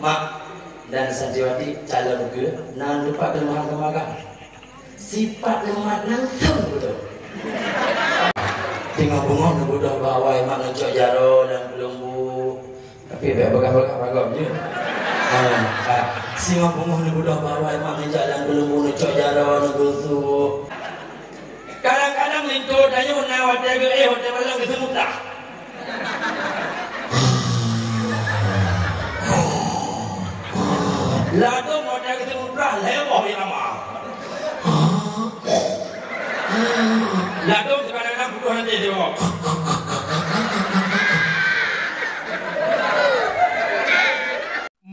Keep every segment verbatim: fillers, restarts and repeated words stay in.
Mak dan santriwati calon keu nan lupa kelemahan kemakan. Sifat lemah langsung betul. Tengah bungong neubudoh bawai mak ngecok jaroe dan keulumbu. Tapi bèk peugah-peugah bagom je. Ha, ha. Singoh bungong neubudoh bawai mak ngejak dan keulumbu ngecok jaroe neugusu. Kadang-kadang linto tanyoe na watèe geuéh watèe malam geuseumeublah. Ladôm watèe geuseumeublah lhèe boh irama. Ladôm kadang-kadang putôh nanti tengok.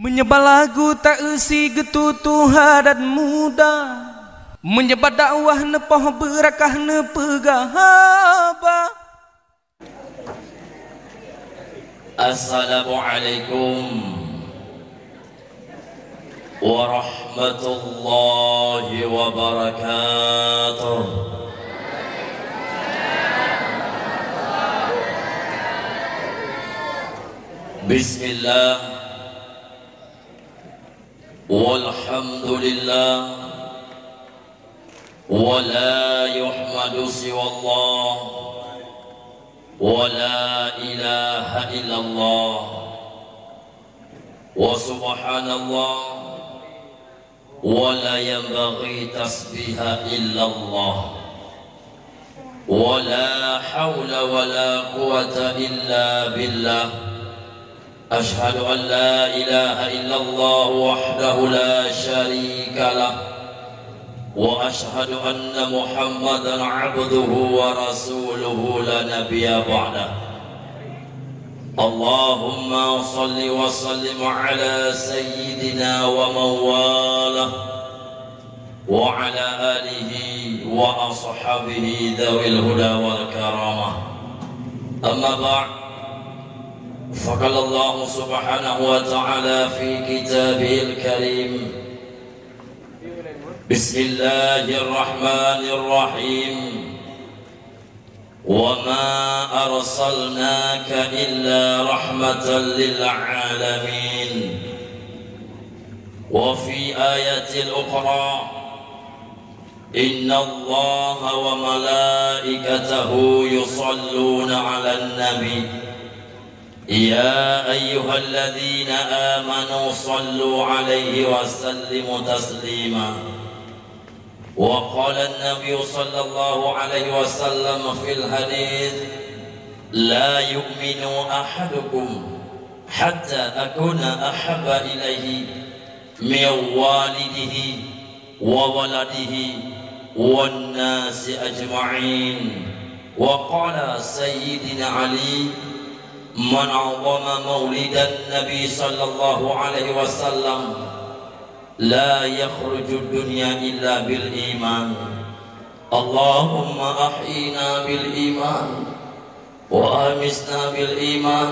Meunyoe bak lagu ta-eu si geututoe adat muda, meunyoe bak dakwah neupoh beurakah neupeugah haba. Assalamualaikum warahmatullahi wabarakatuh. Bismillah. Walhamdulillah. Wa la yuhmadu siwallah. Wa la ilaha illallah. Wa subhanallah. Wa la yanbaghi tasbiha illallah. Wa la haula wa la quwwata illa billah. Asyhadu an la ilaha illallah wahdahu la syarika lah. Wa asyhadu anna Muhammadan abduhu wa rasuluhu la nabiyya ba'dah. Allahumma shalli wa sallim ala sayyidina wa mauwalah. Wa ala alihi wa ashabihi dzawil huda wal karamah. Amma ba'd. Faqala Allahu subhanahu wa ta'ala fi kitabihil karim. Bismillahirrahmanirrahim. Wa ma arsalnaka illa rahmatan lil alamin. Wa fi ayatil ukhra, innallaha wa malaikatahu yusalluna 'alan nabi. Ya ayyuhalladzina amanu sallu 'alaihi wa sallimu taslima. Wa qala an-nabiyyu sallallahu alaihi wasallam fil hadits, "La yu'minu ahadukum hatta akuna ahabba ilaihi min walidihi wa waladihi wan nasi ajma'in." Wa qala Sayyidina Ali, "Man 'azama maulidan Nabi sallallahu alaihi wasallam, la yakhrujud dunya illa bil iman." Allahumma ahyina bil iman, wa amisna bil iman,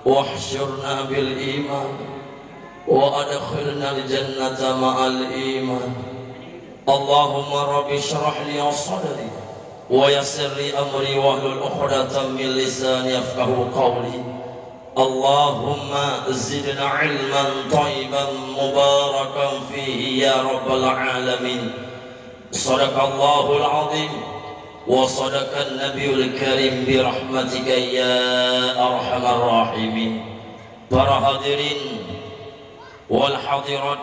wahsyurna bil iman, wa adkhilnal jannata ma'al iman. Allahumma rabbi shrah li sadri, wa yassir li amri, wahlul 'uqdatam min lisani yafqahu qawli. Allahumma zidna ilman thayyiban mubarakan fihi ya rabbal alamin. Sadaqallahul azim wa sadaqan nabiyul karim bi rahmatika ya arhamar rahimin. Para hadirin wal hadirat,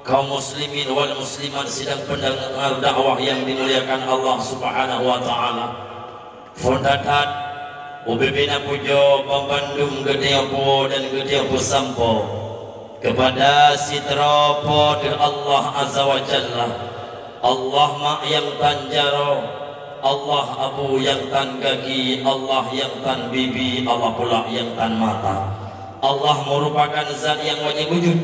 kaum muslimin wal muslimat sidang pendengar dakwah yang dimuliakan Allah Subhanahu wa taala. Phon that-that, ubé-bé na pujoe banmandum geutanyoe puwoe dan geutanyoe peusampoe keupada sidroe Po teu Allah Azza wa Jalla, Allah mak nyang tan jaroe, Allah abu nyang tan gaki, Allah nyang tan bibi, Allah pula nyang tan mata. Allah meurupakan zat nyang wajéb wujud,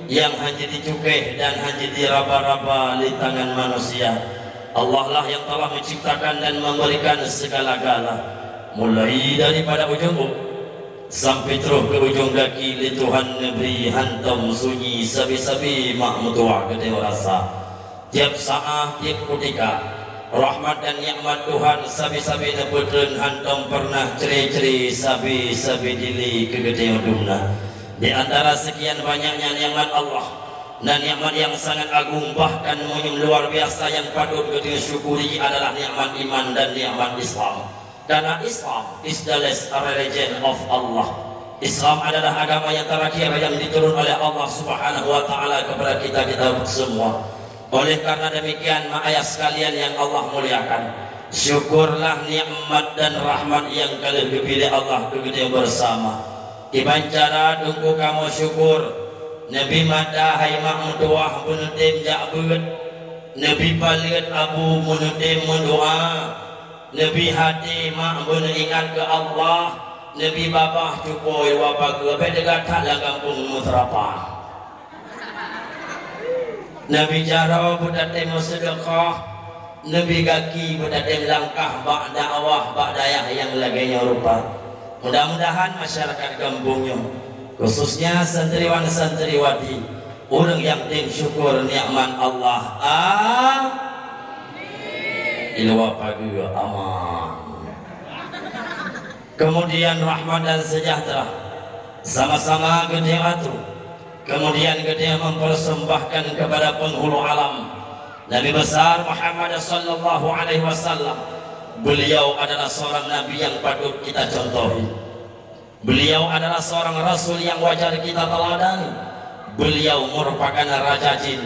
nyang hana jicukéh dan hana jiraba-raba lé tangan manusia. Allah lah nyang telah menciptakan dan memberikan segala-gala, mulai daripada ujong ôk sampai troh keu ujong gaki lé Tuhan neubri hantom sunyi sabe-sabe mak meutuwah geutanyoe rasa. Tieb saát, tieb kutika, rahmat dan nikmat Tuhan sabe-sabe neupeutreun hantom peureunah cre-cre sabe-sabe dilée keu geutanyoe dumna. Di antara sekian banyaknya nikmat Allah, dan nikmat yang sangat agung, bahkan meunyoe luar biasa yang patut geusyukuri adalah nikmat iman dan nikmat Islam. Karena Islam is the last religion of Allah. Islam adalah agama yang terakhir yang diturun oleh Allah Subhanahu wa Ta'ala kepada kita, kita semua. Oleh karena demikian, mak ayah sekalian yang Allah muliakan, syukurlah nikmat dan rahmat yang ka lheueh geubri lé Allah keu geutanyoe bersama. Kiban cara teungku kamoe syukur, neubi mata hai mak meutuwah beuneutem jak beuet, neubi paleuet abu beuneutem meudoa, neubi até mak beuneuingat keu Allah, neubi babah cupo i luwa pageue, bék teuga that lam gampông Meuseurapa. Neubi jaroe beutatem meuseudeukah, neubi gaki beutatem langkah bak dakwah bak dayah nyang lagée nyoe rupa. Mudah-mudahan masyarakat gampông nyoe, khususnya santriwan santriwati, ureuëng nyang tem syukur nikmat Allah. Amin. I luwa pageue aman. Kemudian rahmat dan sejahtera sama-sama geutanyoe atu. Kemudian geutanyoe mempersembahkan kepada penghulu alam, Nabi besar Muhammad sallallahu alaihi wasallam. Beliau adalah seorang nabi yang patut kita contohi. Beliau adalah seorang rasul yang wajar kita teladani. Beliau merupakan raja jin,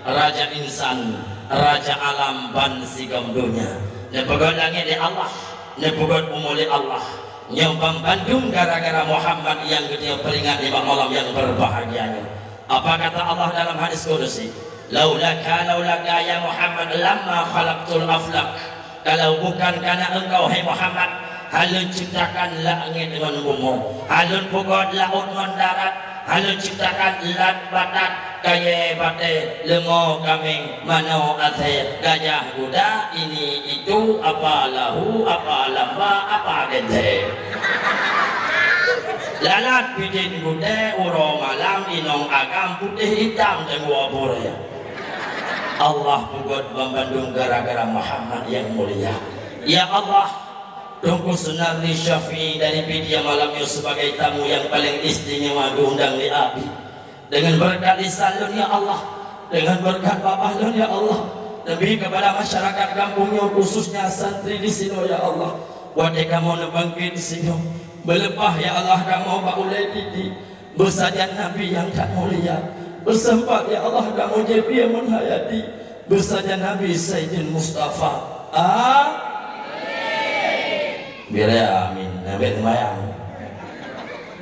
raja insan, raja alam ban sigom donya. Neupeugét langét lé Allah, neupeugét bumoe lé Allah. Nyoe ban bandum gara-gara Muhammad nyang geutanyoe peuringat nibak malam nyang berbahagia nyoe. Apa kata Allah dalam hadis kudusi? "Laulaka, laulaka ya Muhammad, lamma khalaqtul aflak." Kalau bukan karena engkau, hai Muhammad, hana lôn ciptakan langét ngon bumoe, hana lôn peugét laôt ngon darat, hana lôn ciptakan lat batat, kayée batée, leumô kaméng, manoe asée, gajah guda, ini itu, apa lahu, apa lamba, apa geuntée. Lalat pidin gutée, uroe malam inong agam, putéh itam teungoh abur ya. Allah peugét ban bandum gara-gara Muhammad nyang mulia. Ya Allah, Teungku Sunardi Syafi'i dari Pidie malam nyoe sebagai tamu yang paling istimewa geundang lé Abi. Dengan berkat lisan lôn, ya Allah, dengan berkat babah lôn, ya Allah, neubi kepada masyarakat gampông nyoe, khususnya santri di sinoe, ya Allah. Watée kamoe neubangkét di sinoe, meuleupah, ya Allah, kamoe bak ulée didik, beusajan Nabi nyang that mulia, beuseumpat, ya Allah, kamoe jeuet bie meuhayati, beusajan Nabi Saidin Mustafa. Amin. Bire amin. Nabi seumayang.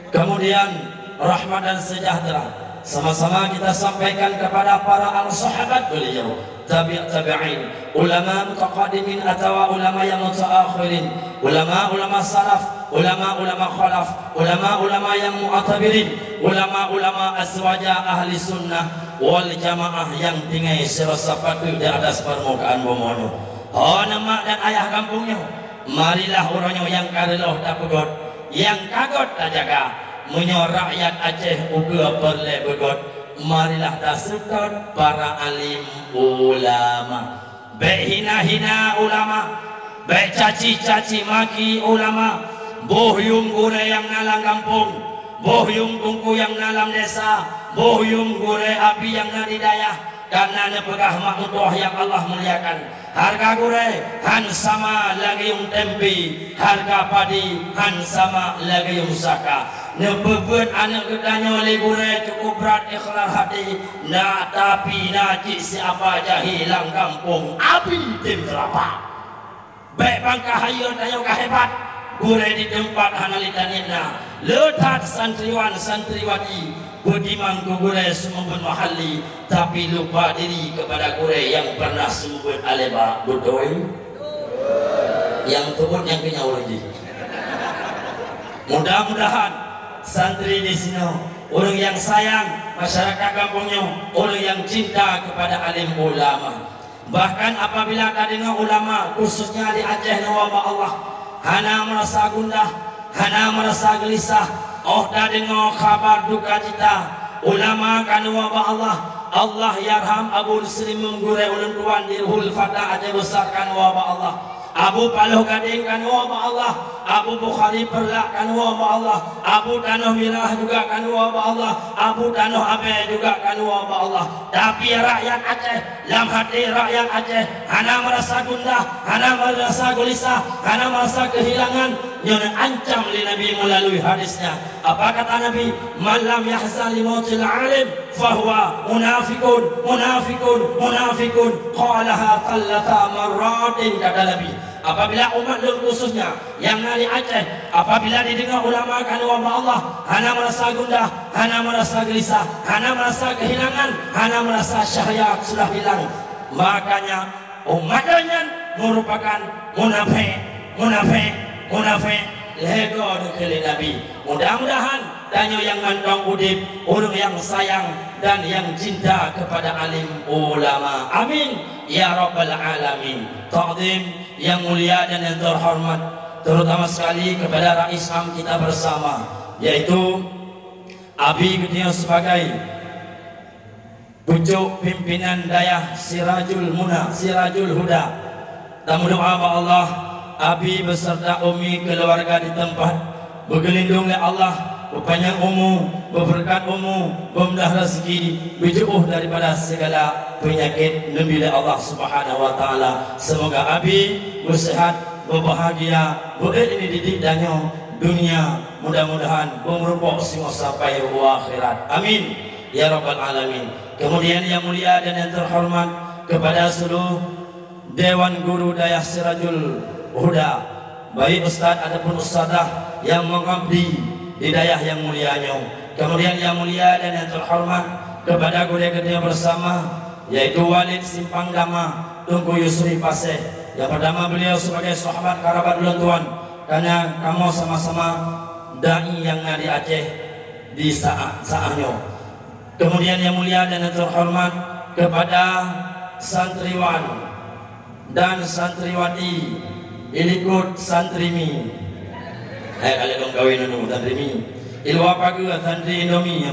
Kemudian, rahmat dan sejahtera sama-sama kita sampaikan kepada para al sahabat beliau, tabi' tabi'in, ulama mutaqaddimin atawa ulama yang mutaakhirin, ulama-ulama salaf, ulama-ulama khalaf, ulama-ulama yang mu'tabirin, ulama-ulama azwaja ahli sunnah wal jamaah yang tinggai seurasa patot di atas permukaan bumoe nyoe. Ho neumak dan ayah gampông nyoe, marilah uroe nyoe nyang ka reuloh tapeugét, nyang ka gét tajaga. Meunyoe rakyat Aceh ukeue peureulée beugét, marilah taseutôt para alim ulama. Bék hina-hina ulama, bék caci-caci maki ulama. Boh yuem gurée nyang na lam gampông, boh yuem teungku nyang na lam desa, boh yuem gurée abi nyang na di dayah, kareuna neupeugah mak meutuwah nyang Allah muliakan. Hareuga gurée han sama lagée yuem tempe, hareuga padi han sama lagée yuem saka. Neupeubeuet aneuëk geutanyoe lé gurée cukup brat ikhlaih hati, na tapi na cit siapa jahé lam gampông abi tem seurapa. Bék bangka hayeue tanyoe ka hebat, gurée di teumpat hana lé taniet na. Le that santriwan santriwati beutimang keu gurée seumeubeuet mahalli, tapi lupa diri keupada gurée nyang pernah seumeubeuet aleba, beutôi? Nyang peubuet nyang keu nyan ureuëng jih. Mudah-mudahan santri di sinoe, ureuëng nyang sayang masyarakat gampông nyoe, ureuëng nyang cinta keupada alim ulama. Bahkan apabila tadeungoe ulama, khususnya di Aceh neuwoe bak Allah, hana meurasa gundah, hana meurasa geulisah, óh tadeungoe khaba duka cita, ulama ka neuwoe bak Allah, Allah yarham Abu Muslim gurée ulôn tuan di Ruhul Fata Aceh Besar ka neuwoe bak Allah. Abu Paloh Gadeng ka neuwoe bak Allah, Abu Bukhari Peureulak ka neuwoe bak Allah, Abu Tanoh Mirah juga ka neuwoe bak Allah, Abu Tanoh Abée juga ka neuwoe bak Allah. Tapi rakyat Aceh, lam até rakyat Aceh hana meurasa gundah, hana meurasa geulisah, hana meurasa keuhilangan. Nyoe neuancam lé Nabi meulalui hadisnya. Apa kata Nabi? "Man lam yahzan li mautil alim, fahuwa munafikun, munafikun, munafikun." Qalaha thalatha marratin, kata Nabi. Apabila umat lôn khususnya nyang na di Aceh, apabila dideungoe ulama ka neuwoe bak Allah, hana meurasa gundah, hana meurasa geulisah, hana meurasa keuhilangan, hana meurasa syahya sudah hilang, makanya umat lôn nyan meurupakan munafék, munafék, munafék. Lhée goe neukheun lé Nabi. Mudah-mudahan tanyoe nyang mantong udeb, ureuëng nyang sayang dan nyang cinta kepada alim ulama. Amin ya rabbal alamin. Takdim yang mulia dan yang terhormat, terutama sekali kepada Rais Am kita bersama, yaitu Abi geutanyoe sebagai pucuk pimpinan dayah Sirajul Muna, Sirajul Huda. Tameudoa bak Allah, Abi beserta Umi keluarga di tempat beugeulindong lé Allah, beupanyang umu, beubeureukat umu, beumudah rezeki, beujiôh daripada segala peunyakét neubi lé Allah Subhanahu wa Taala. Semoga Abi beusehat, beubahagia, beuék ini didik tanyoe dunia, mudah-mudahan beumeurumpok singoh sampai u akhirat. Amin ya rabbal alamin. Kemudian yang mulia dan yang terhormat kepada seluruh Dewan Guru Dayah Sirajul Huda, baik ustaz ataupun ustazah yang mengabdi di dayah yang mulia nyoe. Kemudian yang mulia dan yang terhormat kepada gurée geutanyoe bersama, yaitu Walid Simpang Dama, Teungku Yusri Paseh. Yang pertama, beliau sebagai sahabat karabat ulôn tuan, karena kamoe sama-sama dai nyang na di Aceh di saat, saat nyoe. Kemudian yang mulia dan yang terhormat kepada santriwan dan santriwati ilikot santrimi. Eh, kalau dong kawin anu santrimi. Iluwa pageue santri Indomie.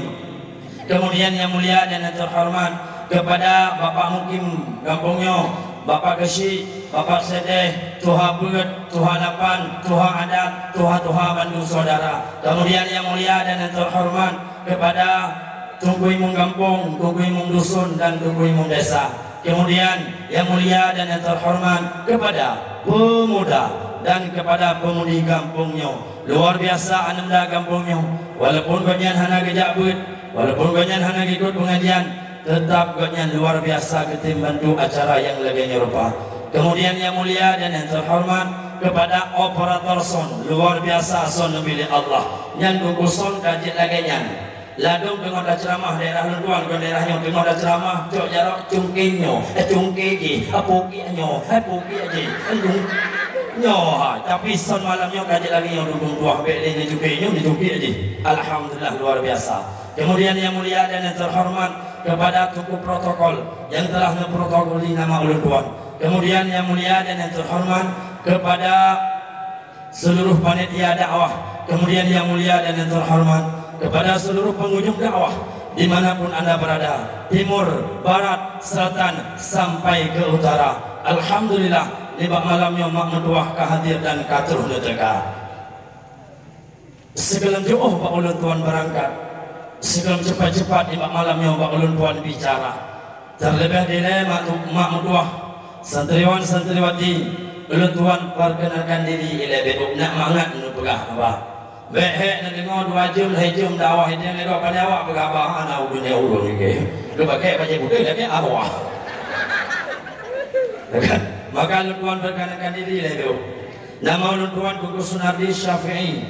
Kemudian yang mulia dan yang terhormat kepada Bapak Mukim gampông nyoe, Bapak Geuchik, Bapak Sedeh, Tuha Beuet, Tuha Lapan, Tuha Adat, Tuha-tuha bandum saudara. Kemudian yang mulia dan yang terhormat kepada Teungku Imum Gampông, Teungku Imum Dusun, dan Teungku Imum Desa. Kemudian, yang mulia dan yang terhormat kepada pemuda dan kepada pemudi gampông nyoe. Luar biasa aneuk muda gampông nyoe. Walaupun gobnyan hana geujak beuet, walaupun gobnyan hana geukot pengajian, tetap gobnyan luar biasa geutem bantu acara nyang lagée nyoe rupa. Kemudian, yang mulia dan yang terhormat kepada operator sound, luar biasa sound neubi lé Allah. Nyan bungkôh sound ka jeuet lagée nyan. Ladôm teungoh taceuramah daerah lôn tuan, kon daerah nyoe, teungoh taceuramah, cok jaroe cungké nyoe, eh, cungké jih, eh, pukék nyoe, eh, pukék jih, eh, lung-, nyoe, ha. Tapi sound malam nyoe ka jeuet lagée nyoe, dudung tuah, bék lé neucungké nyoe, neucungké jih. Alhamdulillah, luar biasa. Kemudian yang mulia dan yang terhormat kepada Teungku Protokol yang telah memprotokoli nama ulôn tuan. Kemudian yang mulia dan yang terhormat kepada seluruh panitia dakwah, kemudian yang mulia dan yang terhormat kepada seluruh pengunjung dakwah dimanapun anda berada, timur, barat, selatan, sampai ke utara. Alhamdulillah, nibak malam nyoe mak meutuah ka hadir dan ka troh neuteuka. Sigohlom jiôh bak ulôn tuan beurangkat, sigohlom cepat-cepat nibak malam nyoe bak ulôn tuan bicara. Teuleubeh dilée mak, mak meutuah, santriwan santriwati, ulôn tuan perkenalkan diri ilée beuh, nak mangat neupeugah haba. Bék hék neudeungoe dua jeuem, lhée jeuem dakwah, idéh lé gob, padahai awak peugah haba hana u dunia ureuëng lagée. Geupakée bajée putéh lagée arwah. Maka ulôn tuan perkenalkan diri ilée beuh. Nama ulôn tuan Teungku Sunardi Syafi'i.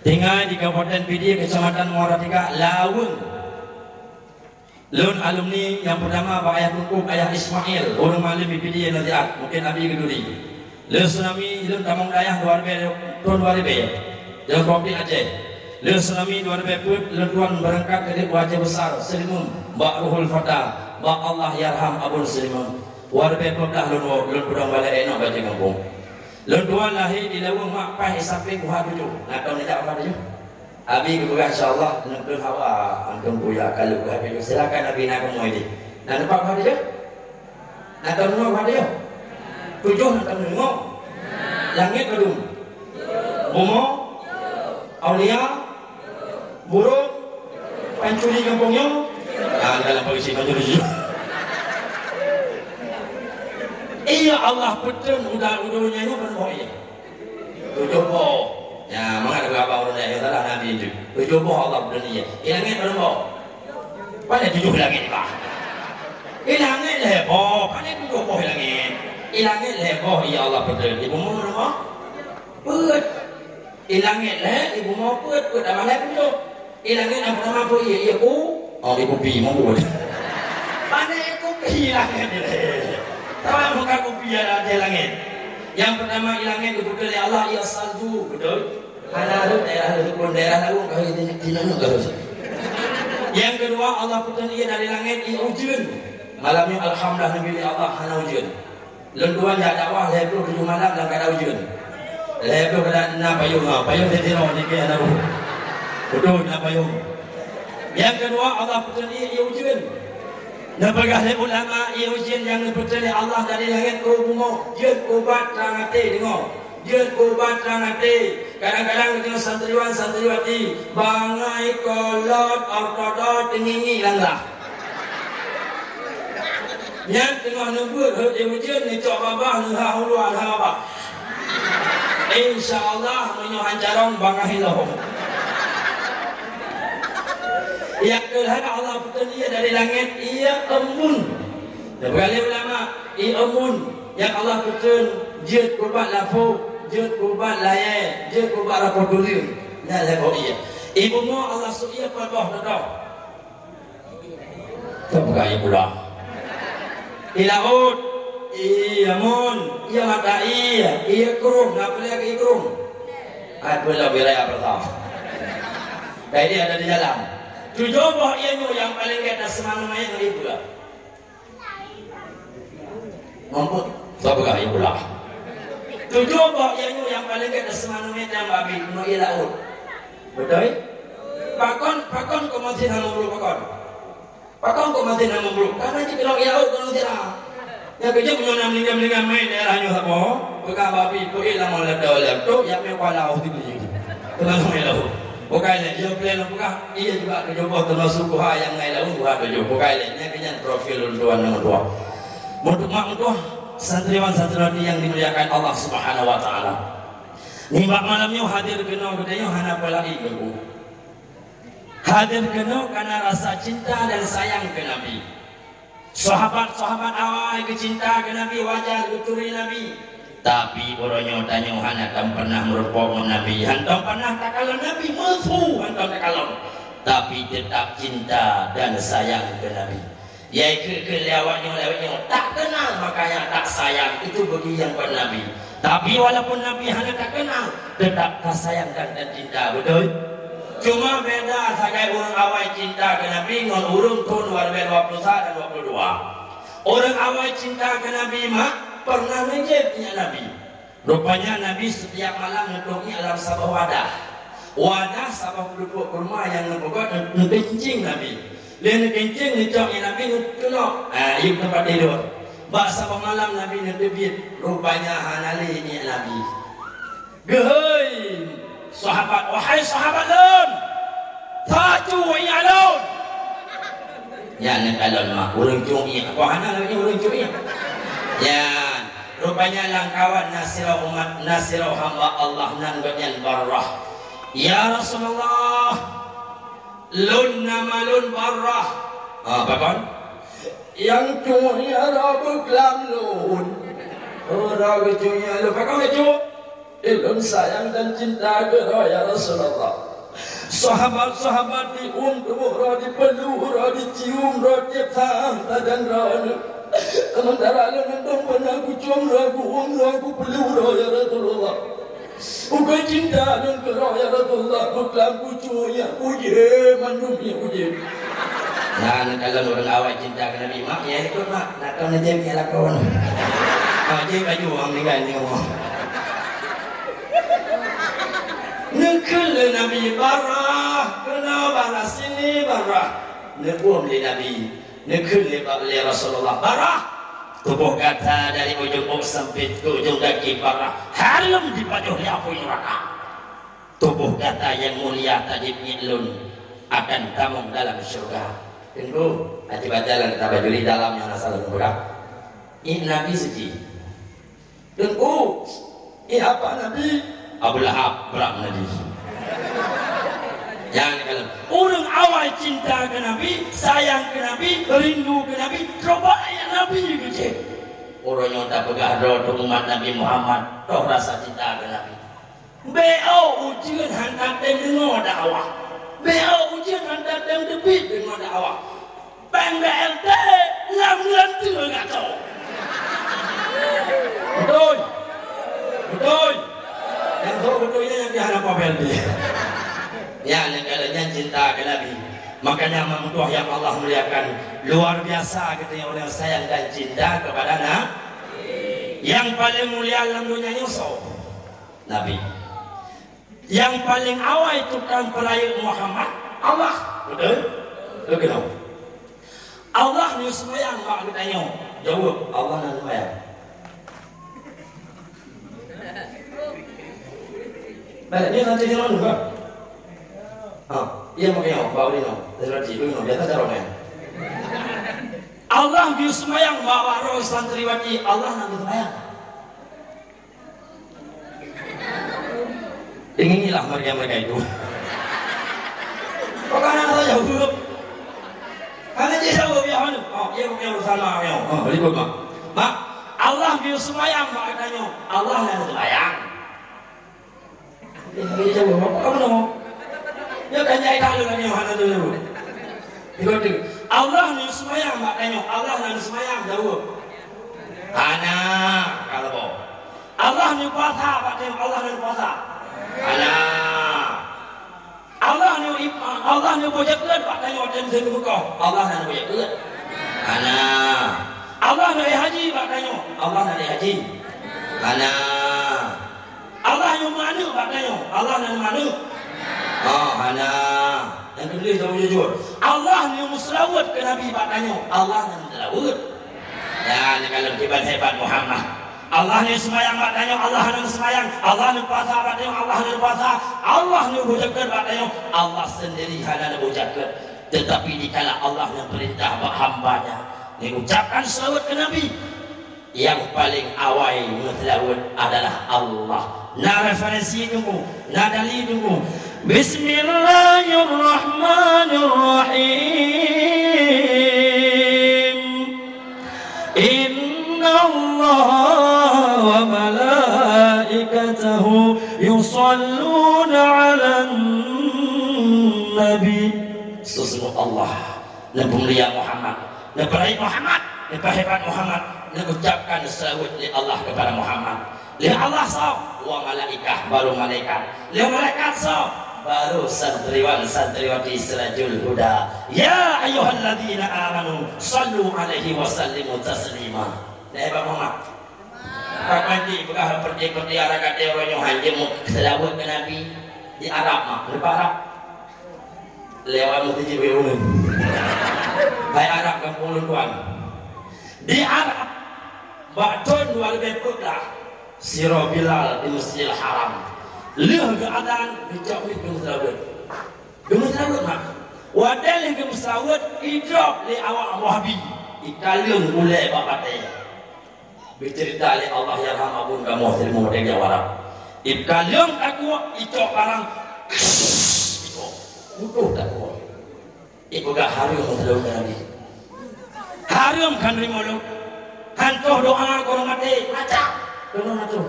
Tinggai di Kabupaten Pidie, Kecamatan Muara Tiga, Laweueng. Lôn alumni nyang peutama bak Ayah Teungku, Ayah Ismail, ureuëng malem di Pidie Naziat, mungken Abi geuturi. Lé tsunami, lôn tamong dayah dua ribée, thôn dua ribée, lam Provinsi Aceh. Lé tsunami dua ribée peuet, lôn tuan beurangkat keudéh u Aceh Besar, Seulimeum, bak Ruhul Fata, bak Allahyarham Abon Seulimeum. Dua ribée peuet blah lôn woe, lôn peudong balée inong bak gampông. Lôn tuan lahé di Laweueng mak paih sampéng U H tujoh. Na tom neujak U H tujoh? Abi geupeugah, "Insya Allah, lôn hawa antom buya ka lheueh U H tujoh." Silakan Abi na kamoe di. Na teumpat U H tujoh? Na tom deungoe U H tujoh? Tujoh na tom deungoe? Langét padum? Bumoe? Aulia? Burung? Pancuri gampông nyoe? Ah, dalam polisi pancuri. Iya, Allah peutrön uda-, u donya nyoe peurumoh iya. Tujoh boh. Ya, mangat geuba ureueng laén nyang salah Nabi tu. Tujoh boh Allah peutrön iya. Di langét peurumoh. Pane tujoh langét bah. Di langét lhèe boh, pane tujoh boh di langét. Di langét lhèe boh, iya Allah peutrön. Di bumoe peurumoh? Peuet. Di langét lhèe, di bumoe peuet, peuet tambah lhèe tujoh. Di langét nyang peurtama peue ié? Ié ku-, oh, ié kupi, meubuet. Pane ié kupi langét lhèe. Sama muka kupi ada di langét. Nyang peurtama di langét geupeugah lé Allah, ié salju, beutôi? Hana rhot daerah laôt pun, daerah laôt ka rhot, di, di laôt ka rhot. Nyang keudua, Allah peutrön ié dari langét, ié ujeuen. Malam nyoe alhamdulillah, neubri lé Allah hana ujeuen. Lôn tuan jak dakwah lhèe ploh tujoh malam lam keuadaan ujeuen. Lhèe ploh keuadaan na payong, ha, payong sidroe nyan keu na rhot. Beutôi na payong. Nyang keudua, Allah peutrön ié, ié ujeuen. Neupeugah lé ulama, ié ujeuen nyang neupeutrön lé Allah dari langét keu bumoe, jeuet keu ubat trang até deungoe. Jeuet keu ubat trang até. Kadang-kadang geutanyoe santriwan santriwati, bangai, kolot, ortodot, teungingi lam glah. Nyan teungoh neubeuet rhot di ujeuen, neucok babah, neuha u luwa, neuha babah. Insya Allah, meunyoe han carông, bangai lom. Nyang keulhèe, Allah peutrön ié dari langét, ié eumbun. Neupeugah lé ulama, ié eumbun nyang Allah peutrön jeuet keu ubat lapôk, jeuet keu ubat layèe, jeuet keu ubat rapot tuleueng. Nyan lhèe boh ié. Di bumoe Allah sôk ié pat boh teutoh. Teupeugah ié pula. Di laôt, ié mon, ié mata ié, ié krueng, na peue lé ié krueng? Ai, peue lom ié raya beurasa. Kayak dia ada di jalan. Tujoh boh ié nyoe nyang paleng gèt dan seumanoe ngon ié peue? Mampu, teupeugah ié pula. Tujoh boh ié nyoe nyang paleng gèt dan seumanoe ngon ié laôt. Beutôi? Pakon, pakon kok masih hana meubruek pakon? Pakon kok masih hana meubruek? Karena jih keunoe ié laôt keunoe sira. Nyang keujeuet meunyoe na meuninggai-meuninggai main daerah nyoe saboh, peugah babi, peuék lam lam tu, yak mé kuala oh tiga. Keunoe ié laôt. Bukai lé, nyang plan lôn peugah, iya juga tujoh boh termasuk tuha nyang ngai laôt, tuha tujoh. Bukai lé, nyan keuh nyan profil ulôn tuan nyang tuha. Meutuah mak meutuah, santriwan santriwati nyang dimuliakan Allah Subhanahu wa Taala. Nibak malam nyoe hadir keunoe geutanyoe hana peulaén Teungku. Hadir keunoe karena rasa cinta dan sayang keu Nabi. Sahabat-sahabat awai geucinta keu Nabi, wajar geuturi Nabi. Tapi uroe nyoe tanyoe hana tom pernah meurumpok ngon Nabi, hantom pernah takalon Nabi, meusu hantom takalon. Tapi teutap cinta dan sayang keu Nabi. Yaitu keu lé awak nyoe, lé awak nyoe tak kenal, makanya tak sayang. Itu bagi nyang kon Nabi. Tapi walaupun Nabi hana takenal, teutap tasayang dan tacinta, beutôi? Cuma beda sagai ureueng awai cinta keu Nabi ngon ureueng thon dua ribèe dua puluh sa dan dua puluh dua. Ureueng awai cinta keu Nabi mak pernah neujép iék Nabi. Rupanya Nabi setiap malam neutôp iék lam saboh wadah. Wadah saboh peuleupok kurma nyang neupeugot neukeuncing Nabi. Lheueh neukeuncing, neucok iék Nabi neuteulok, ah, i teumpat tidur. Bak saboh malam Nabi neuteubiet, rupanya hana lé iék Nabi. Geuhôi sahabat, "Wahai sahabat lôn, sacu iék lôn!" Nyan neukalon mak, ureueng cungiek. Kok hana lagèe nyan ureueng cungiek? Nyan, rupanya lam kawan na sidroe umat, na sidroe hamba Allah nan gobnyan Barrah. "Ya Rasulullah, lôn nama lôn Barrah." Ha, pakon? "Nyang cungiek droe beuklam lôn." Oh, droe geucungiek lôn. Pakon geucungiek? "Ulôn sayang dan cinta keu droe, ya Rasulullah. Sahabat-sahabat diuem tuboh droe, dipeuluk droe, dicium droe tiep saat sajan droe. Sementara lôn hantom pernah kucium droe, kuuem droe, kupeuluk droe, ya Rasulullah. Bukon cinta lôn keu droe, ya Rasulullah, beuklam kucungiek, kujieb mandum iék kujieb." Nyan kalon ureueng awai cinta keu Nabi, mak, ya ikut, mak. Nakon aja mi lakoe. Aja baju ureueng ninggai nyoe. Neukheun lé Nabi, "Barrah, keunoe Barrah, sini Barrah." Neuuem lé Nabi, neukheun lé, lé Rasulullah, "Barrah, tuboh gata dari ujong ôk sampai keu ujong gaki Barrah, hareuem jipajoh lé apui neuraka." Tuboh gata nyang mulia tajép ngieng lôn akan tamong dalam syeuruga. Teungku, aci baca lam kitab Bajuri dalam nyang na salah meupeugah. Ngieng Nabi suci. Teungku, ngieng apa Nabi? Abu Lahab, brat Nabi. Nyan kalau ureueng awai cinta keu Nabi, sayang keu Nabi, rindu keu Nabi, coba ayat Nabi keu cit. Uroe nyoe tapeugah droe teuh umat Nabi Muhammad, toh rasa cinta keu Nabi. Bèk ujeuen han tatem deungoe dakwah. Bèk ujeuen han tatem teubiet deungoe dakwah. Péng B L T lam leuntue gata. Beutôi. Beutôi. Nyang sôk beutôi nyan nyang di hadapan B L T. Ya, nyang kala nyan cinta keu Nabi. Makanya mak meutuah yang Allah muliakan, luar biasa geutanyoe ureueng sayang dan cinta kepada Na-, yang paling mulia lam dunia nyoe soe? Nabi. Nyang paleng awai tukang peurayeuk Muhammad, Allah. Beutôi? Beutôi. Allah neuseumayang bak geutanyoe. Jaweueb, Allah na seumayang. Baik, ni nanti dia lalu, kan? Ha, iya, makanya, bak ureueng nyoe. Dari tadi, ureueng nyoe, biasa cara orang. Allah geuseumayang bak, bak droe santriwati, Allah na geuseumayang. Dengilah mereka-mereka itu. Kok kana saja huruf? Kana je jaweueb ya hanu. Oh, iya, bukan urusan mak, ya. Oh, ribut mak. Mak, Allah geuseumayang mak katanya. Allah na seumayang. Iya, iya, jaweueb. Apa kamu namo? Ya kan jadi tahu lagi yang hana tu. Ikut tu. Allah ni seumayang mak katanya. Allah na seumayang jaweueb. Hana, kalau Allah ni puasa, bak tanyoe Allah ni puasa. Hana. Allah ni ipa-, Allah ni beujakeut, bak tanyoe watèe meuseue beukoh. Allah ni beujakeut. Hana. Allah ni haji, bak tanyoe Allah ni haji. Hana. Allah ni meuaneuk, bak tanyoe Allah ni meuaneuk. Oh, hana. Nyang keudua, jaweueb jujur. Allah ni meuseulaweuet keu Nabi, bak tanyoe Allah ni meuseulaweuet. Ya, ni kalau kiban hebat Muhammad. Allah ni seumayang bak tanyoe, Allah ni seumayang. Allah ni puasa bak tanyoe, Allah ni puasa. Allah ni beujakeut bak tanyoe, Allah sendiri hana ni beujakeut. Tetapi dikala Allah ni peurintah bak hamba-Nya, ni ucapkan seulaweuet keu Nabi. Nyang paleng awai meuseulaweuet adalah Allah. Na referensi teungku, na dalil teungku. Bismillahirrahmanirrahim. Innallaha wa malaikatahu yusalluna 'alan nabi. Sesungguh Allah neupeumulia Muhammad, neupeurayeuk Muhammad, neupeuhebat Muhammad, neuucapkan seulaweuet lé Allah kepada Muhammad. Lé Allah soe? Wa malaikah, baru malaikat. Lé malaikat soe? Baru santriwan santriwati Sirajul Huda. Ya ayyuhalladzina amanu sallu alaihi wa sallimu taslima. Dah hebat Muhammad. Pak Panji peugah peuti-peuti arak kata uroe nyoe hanjeuet meuseulaweuet keu Nabi di Arab mah, leupah Arab. Lewat meuseujid beu ureueng. Hai Arab gampông lôn tuan. Di Arab, bak thon dua leubeh peuet blah, sidroe Bilal di Masjidil Haram. Lheueh geuadan, geucok miet geumeuseulaweuet. Geumeuseulaweuet mak. Watèe lheueh geumeuseulaweuet, idrop lé awak Wahabi, ikaleueng ulèe bak batèe. Geuceurita lé Allah yarham abon kamoe sileumo watèe geujak u Arab. Ikaleueng takue, icok parang, icok. Putôh takue. Ipeugah hareuem meuseulaweuet keu Nabi. Hareuem khan rimolot. Hantoh doa keu ureueng maté. Macam. Keunoe na troh.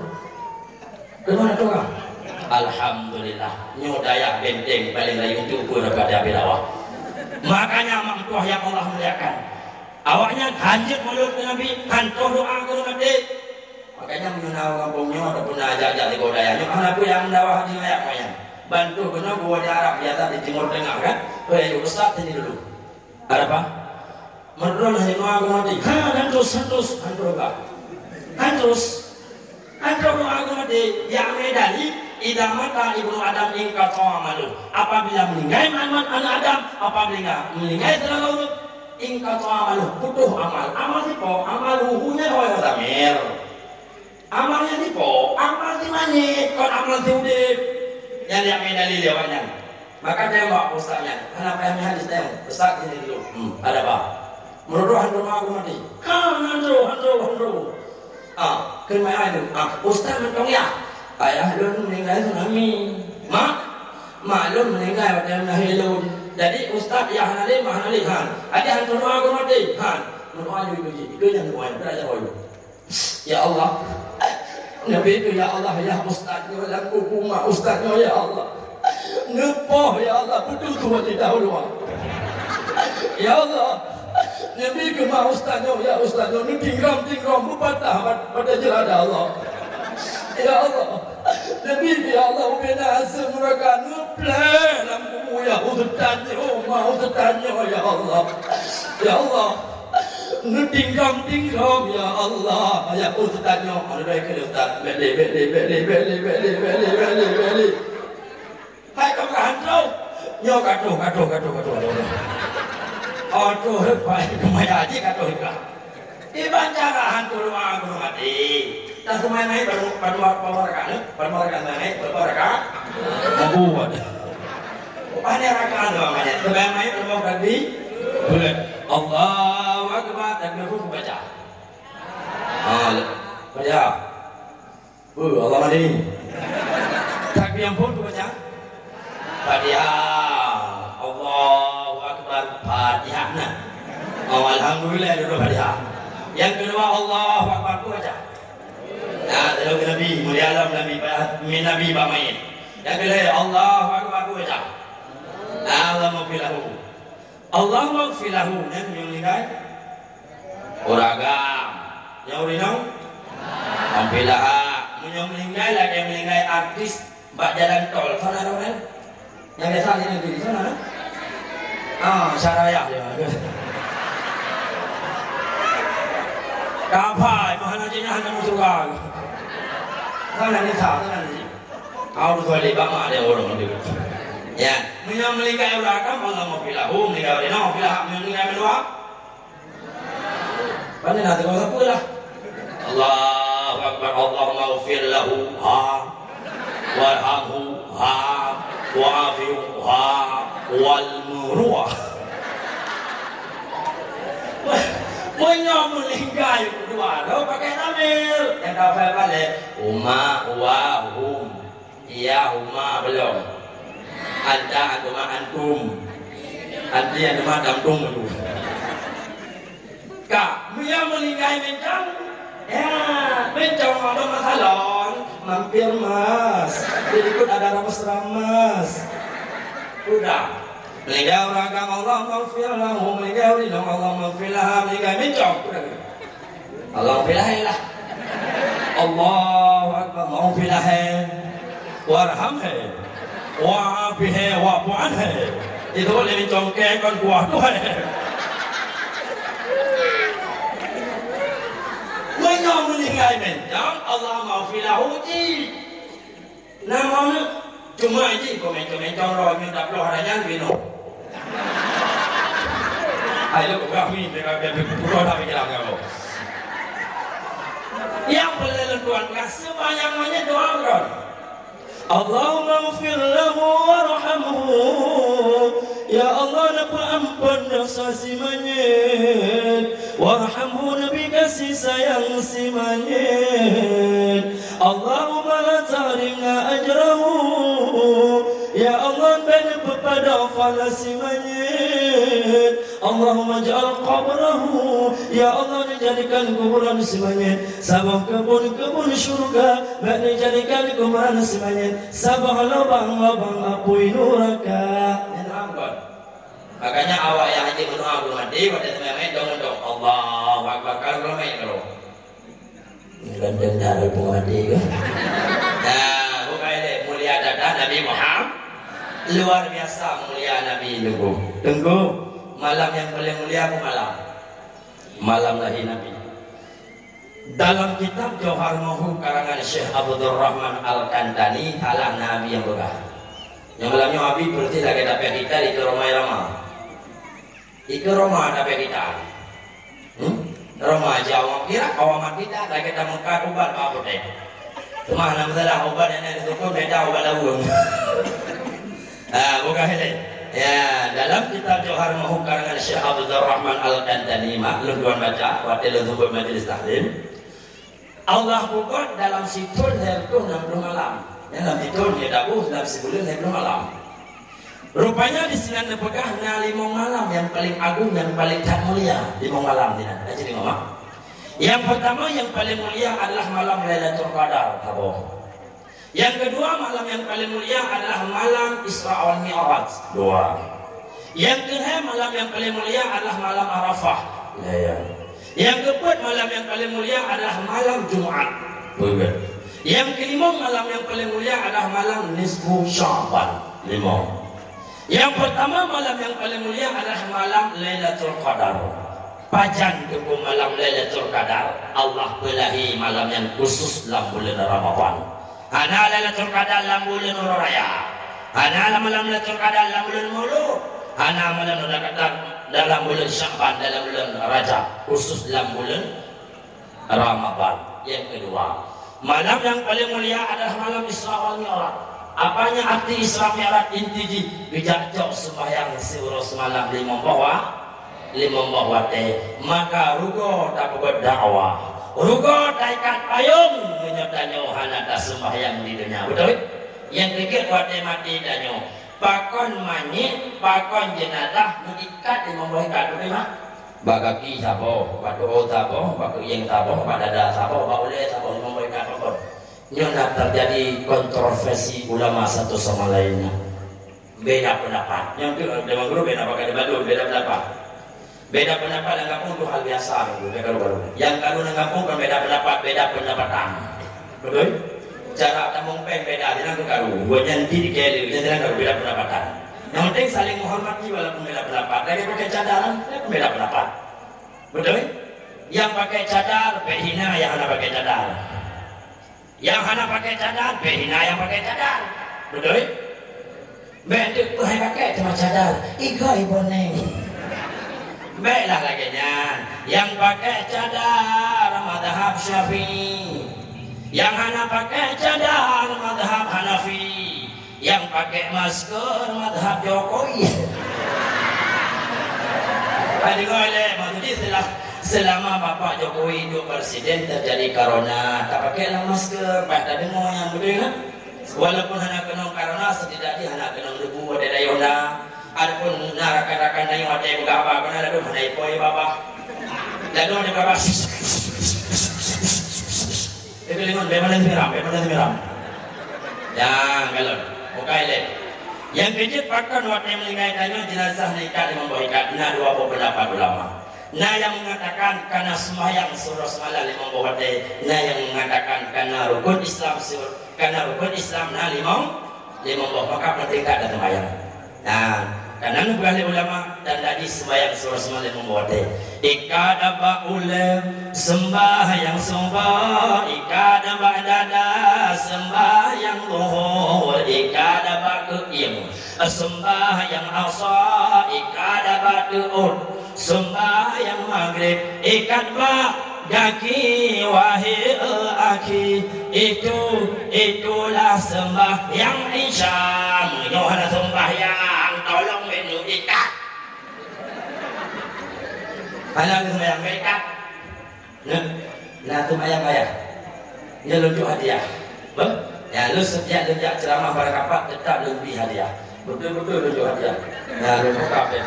Keunoe na troh kah? Alhamdulillah. Nyoe dayah Benteng paleng rayeuk teupeue daripada Bilawa. Makanya mak meutuah nyang Allah muliakan. Awaknyan hanjeuet molot keu Nabi, hantoh doa keu ureueng maté. Makanya meunyoe na ureueng gampông nyoe ataupun na jak-jak sigoe dayah nyoe, hana peue nyang meudawa haji raya nyan. Bantu keunoe geuwoe di Arab biasa di Timur Tengah kan. Hei, ustaz sini dulu. Ada apa? Meudroe lheueh nyoe ureueng maté. Ha, hantos, hantos, hantos ka. Hantos. Hantos ureueng maté, nyang meudali, idza mata ibnu Adam inqata'a amaluh. Apabila meninggai aneuk Adam, apabila meninggai saudara ureueng, inqata'a amaluh, putôh amal. Amal sipo, amaluhu nyan ho nyang zamir. Amal nyan sipo, amal si manyét, kon amal si udép. Nyan nyang meunan lé awaknyan. Maka tanyong bak ustaz nyan, "Hana payah meuhadis tanyong, ustaz sini dulu." Hmm, ada bah. Meureudoh han teuma aku mati. Ha, han troh, han troh, han troh. Ah, keumae ayah tu. Ah, ustaz mantong yah. Ayah lôn meuninggai tsunami. Mak, mak lôn meuninggai watèe lahé lôn. Jadi ustaz yah hana lé, mak hana lé, han. Jadi han teuma aku mati, han. Meudoa ju, ju, ju. Itu nyang doa, itu aja doa. Ya Allah, neubi keu ya Allah, ya ustaz nyoe lam kubu mak ustaz nyoe, ya Allah. Neupoh, ya Allah, beutôi-beutôi lidah ulôn. Ya Allah, neubi keu mak ustaz nyoe, ya ustaz nyoe, neutinggram-tinggram, beupatah bat-, pada jeulada, ya Allah. Ya Allah, neubi keu ya Allah, ubena aseuem neuraka, neupleh lam kubu ya ustaz nyoe, mak ustaz nyoe, ya Allah. Ya Allah, neutinggram-tinggram, ya Allah. Ya, oh, ustaz nyoe, aduh, baik kali, ustaz. Bèk lé, bèk lé, bèk lé. Hai, ka meukahan troh. Nyoe ka troh, ka troh, ka troh, ka troh, ka troh. Oh, troh, baik, keumae jih ka troh juga. Iban cara hantu doa guru mati. Tak semai-mai pada, pada, pada rakaat, pada rakaat semai-mai, pada rakaat. Mampu ada. Rupanya rakaat doa banyak. Semai-mai pada rakaat. Boleh. Allahu Akbar, takbir pun baca. Ah, baca. Oh, Allah mati. Takbir pun baca. Fatihah. Allahu Akbar. Fatihah. Nah. Oh, alhamdulillah, duduk Fatihah. Yang kedua, Allahu Akbar, tu baca. Nah, terus ke Nabi, mulia alam Nabi, min Nabi bak mayit. Yang kedua, Allahu Akbar, tu baca. Allahumma fir lahu. Allahumma fir lahu, nyan meunyoe meuninggai. Ureueng agam. Nyang ureueng inong? Maghfirlah. Meunyoe meuninggai, lagèe meuninggai artis bak jalan tol. Sana dong, kan? Nyang biasa ni nanti di sana, kan? Ah, Syarayah dia. Kapai, mahana jih nyan, hana masuk surga. Sana ni, sana ni. Au, beutôi lé, bak mak dia ureueng tu. Ya, meunyoe meuninggai ureueng agam, Allahumma fir lahu, meuninggai ureueng inong, fir lahu, meuninggai meuluwa. Pandai na teuka sapeue lah. Allahu Akbar, Allahumma fir lahu, ha. Warhamhu, ha. Wa'afihu, ha. Wal murwa. Meunyoe meuninggai dua, lo pakai dhamir. Nyang ka fa'il balik. Huma, huwa, hum. Iya, huma, belum. Anta, antuma, antum. Anti, antuma, tamtum, atu. Ka, meunyoe meuninggai meuncong. Ya, meuncong mandum masalon, mampir mas. Berikut ada ramas-ramas. Udah. Meuninggai ureueng agam, Allahumma fir lahu. Meuninggai ureueng inong, Allahumma fir laha. Meuninggai meuncong. Udah. Allahumma fir laha lah. Allahu Akbar, Allahumma fir laha. Warhamha. Wa'afiha, wa'fu anha. Itu boleh dicongkeh kon kuah tu, hai. Meunyoe meuninggai meuncong, Allahumma fir lahu ji. Nama ni? Cuma ji, kau mencong-mencong roh nyoe dak ploh hana nyan bino. Ayo, kami, mereka, mereka, pukul dah bikin langgar lo. Yang perlu tuan kasih banyak banyak doa, bro. Allahumma ighfir lahu warhamhu. Ya Allah, neupeuampon dosa si manyét. Warhamhu, neubi kasih sayang si manyét. Allahumma la tahrimna ajrahu. Ya Allah, bèk neupeupadang pahala si manyét. Allahumma ij'al qabrahu. Ya Allah, neujadikan kuburan si manyét saboh keubon-keubon syurga. Bèk neujadikan kuburan si manyét saboh lubang-lubang apui nuraka. Nyan ampon. Makanya awak nyang hana meudoa keu maté, watèe teumanyét dong-dong, Allahu Akbar, kalau manyét kalau. Ganteng dah ada pengamat dia ke? Nah, bukan dia. Mulia dada Nabi Muhammad. Luar biasa mulia Nabi, Teungku. Teungku, malam yang paling mulia apa malam? Malam lahir Nabi. Dalam kitab Jauhar Mauhub karangan Syekh Abdurrahman Al-Kantani, salah Nabi yang peugah. Nyang malam nyoe Abi beureuti lagèe dapèh kita di Rhoma Irama. Ikeue Rhoma tapi kita. Hmm? Rhoma aja awak kira, awak mat kita, lagi kita meukat ubat bak apotek. Teuma na masalah ubat nyang na disebut beda ubat laweueng. Ah, bukan hileh. Ya, dalam kitab Jauhar Mahuk karangan Syekh Abdul Rahman Al-Kantani, mak lôn tuan baca, watèe lôn seumeubeuet majlis taklim. Allah peubuet dalam sithôn lhèe reutôh nam ploh malam. Nyan lam sithôn, nyan tabu dalam sibuleuen lhèe ploh malam. Rupanya di sinan neupeugah na limong malam nyang paleng agong, nyang paleng that mulia. Limong malam sinan. Aja deungö, mak. Nyang peurtama nyang paleng mulia adalah malam Lailatul Qadar, saboh. Nyang keudua, malam nyang paleng mulia adalah malam Isra wal Mi'raj, dua. Nyang keulhèe, malam nyang paleng mulia adalah malam Arafah, lhèe. Nyang keupeuet, malam nyang paleng mulia adalah malam Jumat, peuet. Nyang keulimong, malam nyang paleng mulia adalah malam nisfu Sya'ban, limong. Nyang peurtama, malam nyang paleng mulia adalah malam Lailatul Qadar. Pajan teungku malam Lailatul Qadar? Allah peulahi malam nyan khusus lam buleuen Ramadhan. Hana Lailatul Qadar lam buleuen Uroe Raya. Hana lam malam Lailatul Qadar lam buleuen Maulud. Hana malam Lailatul Qadar dalam buleuen Sya'ban, dalam buleuen Rajab, khusus lam buleuen Ramadhan. Nyang keudua, malam nyang paleng mulia adalah malam Isra wal Mi'raj. Apanya arti Isra Mi'raj? Inti jih, geujak cok seumbahyang siuroe seumalam limong boh wa-, limong boh watèe. Maka rugoe tapeubuet dakwah, rugoe taikat payong meunyoe tanyoe hana taseumbahyang di donya. Beutôi? Nyang keujeuet watèe maté tanyoe, pakon manyét, pakon jeunazah neuikat limong boh ikat, beutôi, mak? Bak gaki saboh, bak tu'oh saboh, bak keuieng saboh, bak dada saboh, bak ulèe saboh, limong boh ikat pakon. Nyoe na teujadi kontroversi ulama satu sama lainnya. Beda pendapat. Nyoe tu dewan guru beda pakai debat tu, beda pendapat. Beda pendapat lam gampông tu hal biasa tu, beda karu-karu. Nyang karu lam gampông kan beda pendapat, beda pendapatan. Beutôi? Cara tamong péng beda, sinan keu karu. Buet nyan di dikele, nyan sinan karu, beda pendapatan. Yang penting saling menghormati walaupun beda pendapat. Lagi pakai cadar, ya, beda pendapat. Beutôi? Yang pakai cadar, bèk hina yang hana pakai cadar. Yang hana pakai cadar, bèk hina yang pakai cadar. Beutôi? Bèk teuk peuhai pakai teuma cadar, igoe boneng. Bèklah lagèe nyan. Yang pakai cadar mazhab Syafi'i. Yang hana pakai cadar mazhab Hanafi. Yang pakai masker mazhab Jokowi. Hai, deungö lé, maksud jih sela-, selama Bapak Jokowi duek presiden terjadi corona, tapakailah masker, bah tadeungö nyan, beutôi kan? Walaupun hana keunong corona, setidak jih hana keunong debu watèe dayuh na. Adapun na rakan-rakan tanyoe watèe peugah haba, keunan ladôm hana ipoi babah. Ladôm watèe peugah haba, ipoi lingon, bèk mandang miram, bèk mandang miram. Nyang galon, bukai lé. Nyang keujeuet pakon watèe meuninggai tanyoe jeunazah neuikat limong boh ikat, na dua boh peundapat ulama. Na nyang meungatakan kana seumbahyang siuroe seumalam limong boh watèe, na nyang meungatakan kana rukun Islam siur-, kana rukun Islam na limong, limong boh, maka peutingkat dan seumbahyang. Nah, kana neupeugah lé ulama, tanda jih seumbahyang siuroe seumalam limong boh watèe. Ikat bak ulèe seumbahyang suboh, ikat bak dada seumbahyang luhur, ikat bak keuieng seumbahyang asa, ikat bak teuôt seumbahyang magrib, ikat bak gaki, wahai akhi, itu, itulah seumbahyang Isya. Meunyoe hana seumbahyang, tolong bèk neuikat. Hana seumbahyang, neuikat. Nah, nah, tu ayah-ayah. Nyoe lôn jok hadiah. Beuh? Ya, lôn setiap lôn jak ceramah barang kapat, tetap lôn bri hadiah. Beutôi-beutôi lôn jok hadiah. Nah, lôn buka pen.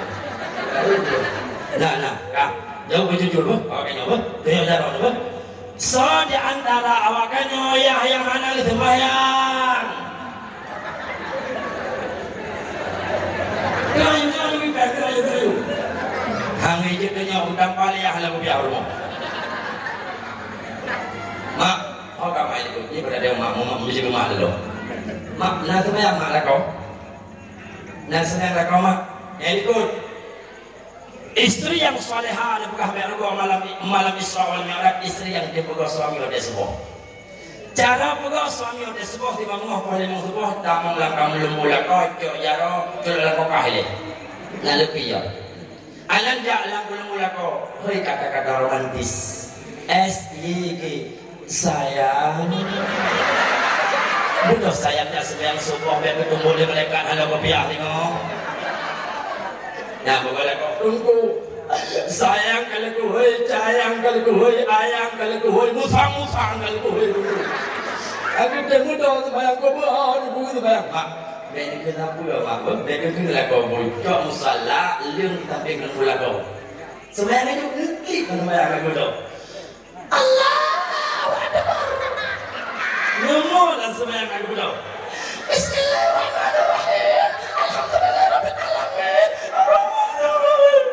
Nah, nah, ka. Jaweueb beujujur, beuh. Awak nyoe, beuh. Tunjuk jaroe, beuh. Soe di antara awak nyoe yah nyang hana geuseumbahyang? Keunayu, keunayu, Iban, keunayu, keunayu. Hana jeuet donya utang palé hana kupiah rumoh. Mak, ho ka mak ikut. Ni pada dia mak, mak mesti ke mak dulu. Mak, na seumbahyang mak lakoe? Na seumbahyang lakoe mak? Nyang ikut. Istri yang salehah neupeugah bak rugoe malam, malam Isra wal Mi'raj, istri yang dipeugah suami watèe suboh. Cara peugah suami watèe suboh, tiba beungoh poh limong suboh, tamong lam kameung lembu lakoe, cok jaroe, cok lam kulkah ilèe. Na leupie ya. Anan jak lam lembu lakoe, hôi kata-kata romantis. S Y G, sayang. Beudôh sayang jak seumayang suboh, bèk geutumbôk lé malaikat hana geupiah lingoe. Nyan beugala kok teungku. Sayang ka lagèe hôi, cayang ka lagèe hôi, ayang ka lagèe hôi, musang-musang ka lagèe hôi. Aku teuh mudo seumayang, kau beuhah di buku seumayang. Mak, bèk dikeue sapeue, Mak, beuh. Bèk dikeue lakoe bui. Cok musala, leueng sampéng ngon lakoe. Seumayang itu engki ngon seumayang lakoe tu. Allahu Akbar. Nyoe lam seumayang lakoe tu. Bismillahirrahmanirrahim. Alhamdulillahirabbil alamin. Arrahmanirrahim.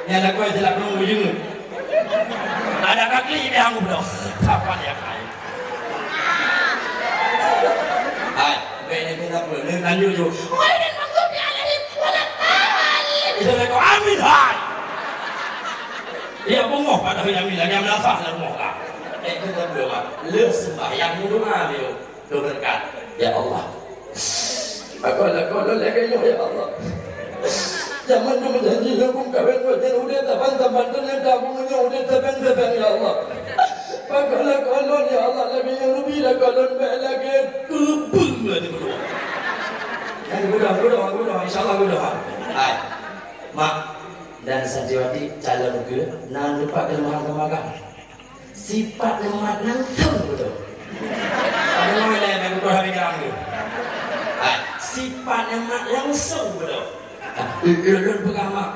Nyan lakoe sila kurang bujur. Ada kaki di hanggu beudôh. Siapa dia kai? Hai, bèk ni kenapa? Ni lanjut ju. Ghairil maghdubi alaihim waladdallin. Itu lakoe amin hai. Dia bungöh pada hari amin lagi, amin asah dalam bungöh lah. Eh, kenapa, Mak? Le sembahyang doa dia. Keubeureukat, ya Allah. Aku lakoe lôn lagèe nyoe, ya Allah. Jameun nyoe meujanji lôn kawén, lôn jeuet udép saban-saban, ternyata aku meunyoe udép saban-saban, ya Allah. Aku lakoe lôn, ya Allah, lagèe nyoe rubi lakoe lôn, bèk lagèe keubeue di meuluwa. Nyan geudoh, geudoh, geudoh, insya Allah geudoh. Hai. Mak dan santriwati calon ukeue, na lupa keuleumahan keumakan. Sipat neumat langsong beudôh. Aduh, lé, bèk ukur habéh geurang tu. Ah, sipat neumat langsong beudôh. Ah, ulôn peugah mak.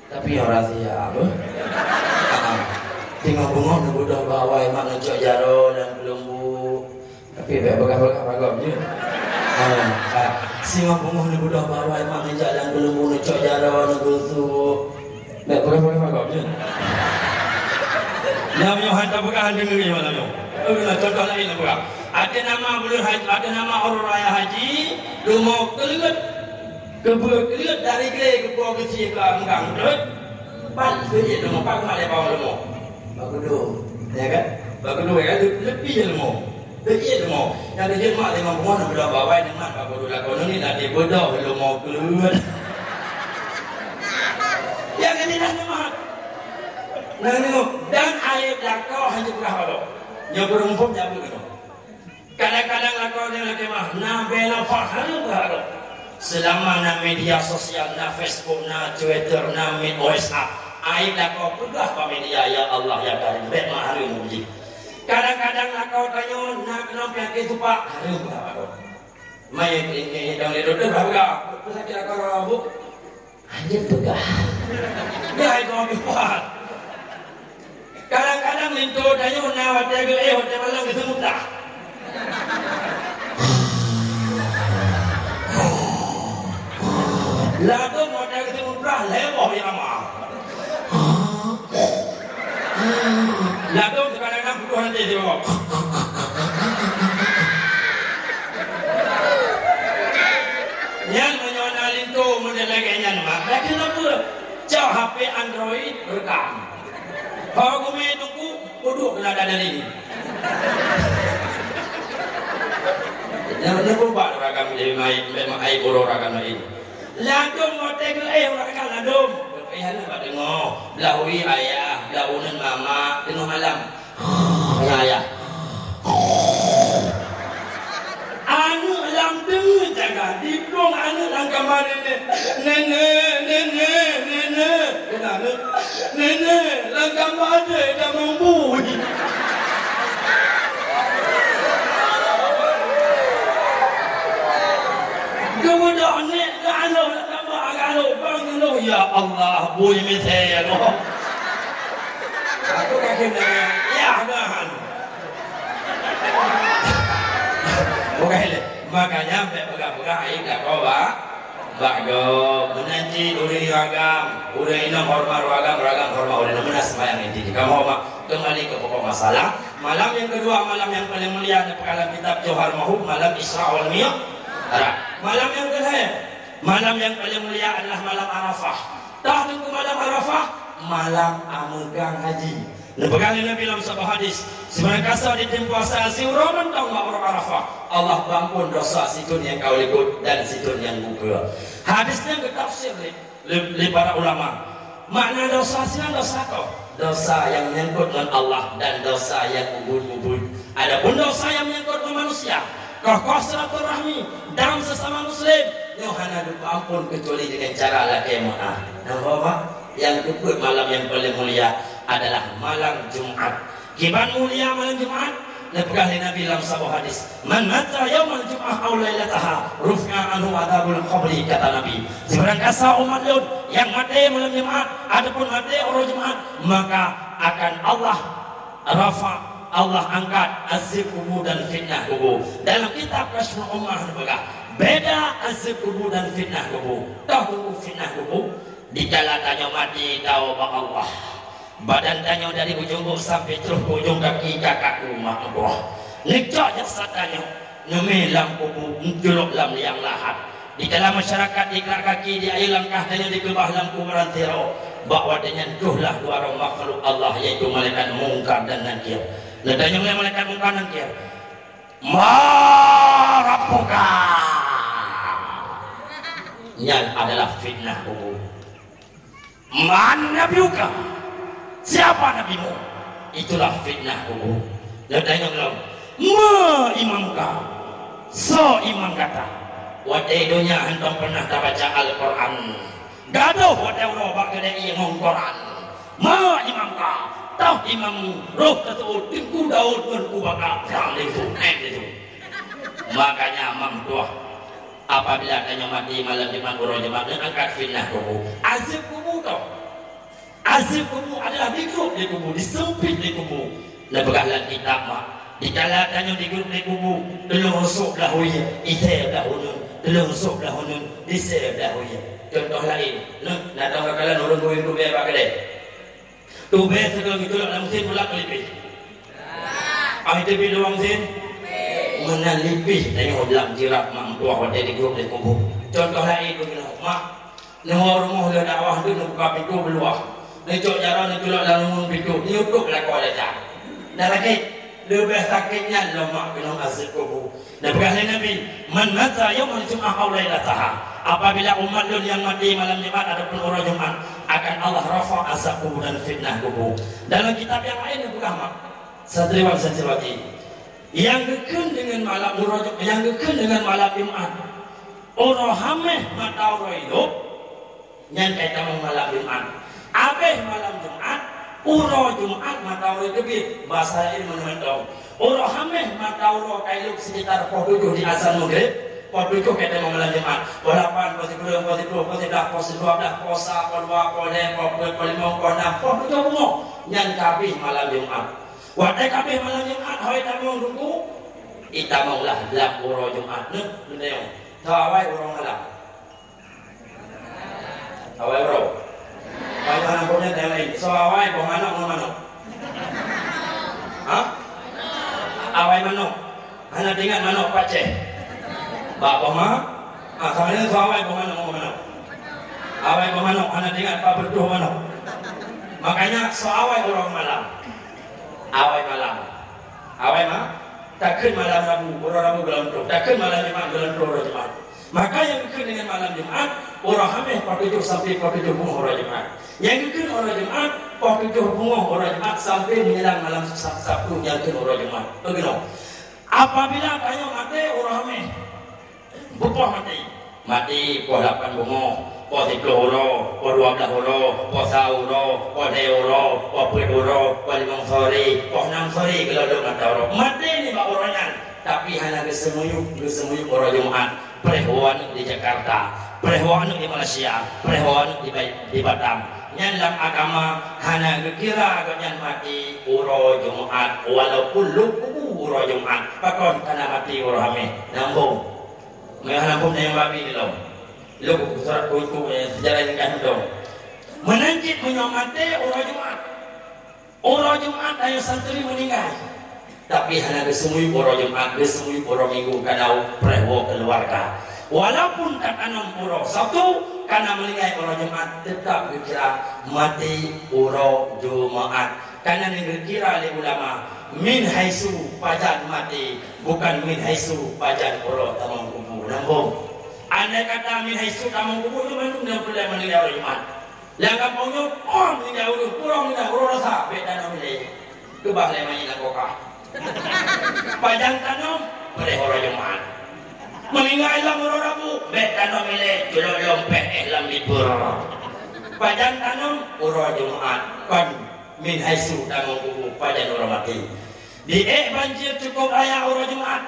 Tapi nyang rahsia apa? Ah, singoh beungoh neubeudôh bak awai mak neucok jaroe lam keuleumbu. Tapi bèk peugah-peugah bak gob jeuet. Ha, ha. Singoh beungoh neubeudôh bak awai mak neujak lam keuleumbu neucok jaroe neugusok. Bèk peugah-peugah bak gob jeuet. Nyang nyoe hana peugah deungoe nyoe malam nyoe. Eh, na contoh laén na peugah. Ateueh nama buleuen haji, ateueh nama uroe raya haji, leumo keuleuet. Keubeue keuleuet dari glé geupo geusie keu meukang, beutôi? Pat keuiet leumo, pat keumat lé bawang leumo. Bak keudu, ya kan? Bak keudu, ya kan? Leupie leumo. Keuiet leumo. Nyang keuiet mak lima bumoe na beudôh bak awai neumat bak keudu lakoe nyoe, na dibeudôh leumo keuleuet. Ya kan, tidak neumat. Nah, nyoe, dan aib lakoe hana peugah bak lôn. Nyoe beureumpôm nyabu keunoe. Kadang-kadang lakoe nyoe lakèe mah, na bela paham keu hareuem. Seulama na media sosial, na Facebook, na Twitter, na mit WhatsApp, aib lakoe peugah bak media, "Ya Allah, ya Karim, bèk meuhareuem uji." Kadang-kadang lakoe tanyoe na keunong peunyakét supak, hareuem peugah bak droe. Mai, ini, ini, dong lé dokto bah peugah, peusakét lakoe droe, Bu. Anjeut peugah. Nyan hai kong Tuhan. Kadang-kadang linto tanyoe na watèe geuéh, watèe malam geuseumeublah. Ladôm watèe geuseumeublah, lhèe boh nyang ama. Ladôm kadang-kadang putôh hati dia. Nyan meunyoe na linto model lagèe nyan, mak, lagèe sapeue? Cok H P Android, rekam. Ho geubi teungku, peuduek keu nada dari. Nyan, nyan peubat ureueng agam lé mai, lé mai uroe ureueng agam laén. Ladôm watèe geuéh ureueng agam ladôm. Geuéh hana bak teungoh, blah wie ayah, blah uneun mama, teungoh malam. Nyan ayah. Aneuk lam teungeut jaga, diplueng aneuk lam kama nenek. Nenek, nenek, nenek. Kheun aneuk, "Nenek, lam kama deh tamong bui." Geubeudôh nèk keu aneuk lam kama, aneuk bang geunong, "Ya Allah, bui misèe nyoe." Aku ka kheun, "Ya, ya, kan." Bukan lé. Makanya, bèk peugah-peugah aib lakoe bak, bak gob. Meunan cit ureueng agam, ureueng inong horeumat ureueng agam, ureueng agam horeumat ureueng inong. Meunan seumayang inti jih. Kamoe horeumat. Keumbali keu pokok masalah. Malam nyang keudua, malam nyang paleng mulia, neupeugah lam kitab Johar Mahut, malam Isra wal Mi'raj. Malam nyang keulhèe, malam nyang paleng mulia adalah malam Arafah. Toh teungku malam Arafah, malam ameugang haji. Neupeugah lé Nabi lam saboh hadis, "Sibarang kasa jitem puasa siuroe mantong bak uroe Arafah, Allah beuampôn dosa sithon nyang ka likot dan sithon nyang bukon." Hadis nyan geutafsir lé, lé, lé para ulama. Makna dosa sinan dosa toh, dosa nyang nyangkot ngon Allah dan dosa nyang ubit-ubit. Adapun dosa nyang menyangkut ngon manusia, koh-koh silaturahmi dan sesama muslim, nyoe hana geupeuampon keucuali dengan cara lakée meu'ah. Nanggroe, Pak, nyang keupeuet malam nyang paleng mulia adalah malam Jumat. Kiban mulia malam Jumat, neupeugah lé Nabi lam saboh hadis, "Man mata yaumal jum'ah aw lailataha, rufi'a anhu adzabul qabri," kata Nabi. Sibarang kasa umat lôn nyang maté malam Jumat ataupun maté uroe Jumat, maka akan Allah rafa, Allah angkat azab kubur dan fitnah kubur. Dalam kitab Kasyful Ummah neupeugah, beda azab kubur dan fitnah kubur. Toh kubur fitnah kubur? Dikala tanyoe maté tawoe bak Allah, badan tanyoe dari ujong gok sampai troh ke ujong kaki ka kaku mak meutuah. Neucok jasad tanyoe, neumé lam kubu, neuculok lam liang lahat. Dikala masyarakat dikrak kaki, diayeue langkah tanyoe dikeubah lam kuburan sidroe, bak watée nyan trohlah dua droe makhluk Allah, yaitu malaikat Mungkar dan Nakir. Neutanyong lé malaikat Mungkar Nakir, "Man rabbuka?" Nyan adalah fitnah kubur. "Man nabiyuka?" Siapa nabimu? Itulah fitnah kubur. Neutanyong lom, "Man imamuka?" Soe imam gata? Watée donya hántom pernah tabaca Al-Quran, gadôh watée uroe bak keude ié ngon Quran. "Man imamuka?" Toh imam roh teuseuôt Teungku Daud ngon Abu Bakar. Prang lé su, neng lé su. Makanya mak meutuah, apabila tanyoe maté malam Jumat, uroe Jumat, neuangkat fitnah kubur. Azab kubur toh. Azab kubur adalah digrôp lé kubur, diseumpit lé kubur. Neupeugah lam kitab mak, dikala tanyoe digrôp lé kubur, tuleueng rusok blah uye, isée blah uneun, tuleueng rusok blah uneun, isée blah uye. Contoh laén, neuh, na dong kakalon ureuëng geuwien tubée bak keudée. Tubée sigoe geuculok lam mesin, bulak keu lipih. Ah, itu pi luwang sin. Meunan lipih tanyoe lam jirat mak meutuah watée digrôp lé kubur. Contoh laén beugeunoe, mak, neuwoe rumoh lé dakwah tu neubuka pintoe beuluwah. Neucok jaroe neuculok lam lumbung pintoe, neutup lakoe lé jak. Nah lagée leubeh sakét nyan lom mak keunoe azab kubur. Neupeugah lé Nabi, "Man mata yaumal jum'ah aw lailataha." Apabila umat lôn nyang maté malam Jumat ataupun uroe Jumat, akan Allah rafa azab kubur dan fitnah kubur. Dalam kitab nyang laén neupeugah mak, santriwan santriwati, nyang geukheun deungon malam uroe Ju-, nyang geukheun deungon malam Jumat, uroe Hameh mata uroe ilop, nyan ka itamong malam Jumat. Abéh malam Jumat, uroe Jumat mata uroe teubiet, basa laén meunan mantong. Uroe Hameh mata uroe ka ilop sekitar poh tujoh di azan Maghrib, poh tujoh ka itamong malam Jumat. Poh lapan, poh sikureueng, poh siplôh, poh siblaih, poh dua blah, poh sa, poh dua, poh lhée, poh peuet, poh limong, poh nam, poh tujoh beungoh, nyan ka abéh malam Jumat. Watée ka abéh malam Jumat, ho itamong Teungku? Itamonglah lam uroe Jumat, neuh, neutanyong. Soe awai uroe malam? Awai uroe. Awai malam, pokoknya tanyong laén. Soe awai boh manok ngon manok? Hah? Awai manok. Hana teuingat manok pacéh? Bak boh ma-, ah, sama dengan soe awai boh manok ngon manok? Awai boh manok, hana teuingat pat beutôh manok? Makanya soe awai uroe malam? Awai malam. Awai ma-, takheun malam Rabu, uroe Rabu geulantoh. Takheun malam Jumat geulantoh uroe Jumat. Maka nyang geukheun deungon malam Jumat, uroe Hameh poh tujoh sampai poh tujoh beungoh uroe Jumat. Nyang geukheun uroe Jumat, poh tujoh beungoh uroe Jumat sampai meunyelang malam Sab-, Sabtu nyang kheun uroe Jumat. Beugeunoe. Apabila tanyoe maté uroe Hameh, beupoh maté. Maté poh lapan beungoh, poh siplôh uroe, poh dua blah uroe, poh sa uroe, poh lhée uroe, poh peuet uroe, poh limong sore, poh nam sore geulolok mata uroe. Maté nibak uroe nyan, tapi hana geuseumuyueb, geuseumuyueb uroe Jumat. Preh woe aneuk di Jakarta, preh woe aneuk di Malaysia, preh woe aneuk di Bai-, di Batam. Nyan lam agama hana geukira gobnyan maté uroe Jumat, walaupun lôn kubu uroe Jumat. Pakon kana maté uroe Hameh? Nambong. Meuhana pun nyang babi ni lom. Lôn kubu surat kuku, eh, sejarah ringkas mantong. Meunan cit meunyoe maté uroe Jumat. Uroe Jumat tanyoe santri meuninggai, tapi hana geuseumuyueb uroe Jumat, geuseumuyueb uroe Minggu kana preh woe keuluwarga. Walaupun tatanom uroe Sabtu kana meuninggai uroe Jumat, teutap geukira maté uroe Jumat. Kana nyang geukira lé ulama min haitsu pajan maté, bukan min haitsu pajan uroe tamong kubu. Nambong. Andai kata min haitsu tamong kubu, nyoe mandum nyang peureulée meuninggai uroe Jumat. Lam gampông nyoe, oh, meuninggai ureuëng, uroe meuninggai, uroe rasa, bék tanyoe milée. Keubah lé manyét lam kulkas. Pajan tanom, bréh uroe Jumat. Meuninggai lam uroe Rabu, bèk tanom ilèe, culok lom pèh éh lam lipeue. Pajan tanom, uroe Jumat. Kon min haitsu tanom kubu, pajan uroe maté. Diék banjir cukôp raya uroe Jumat.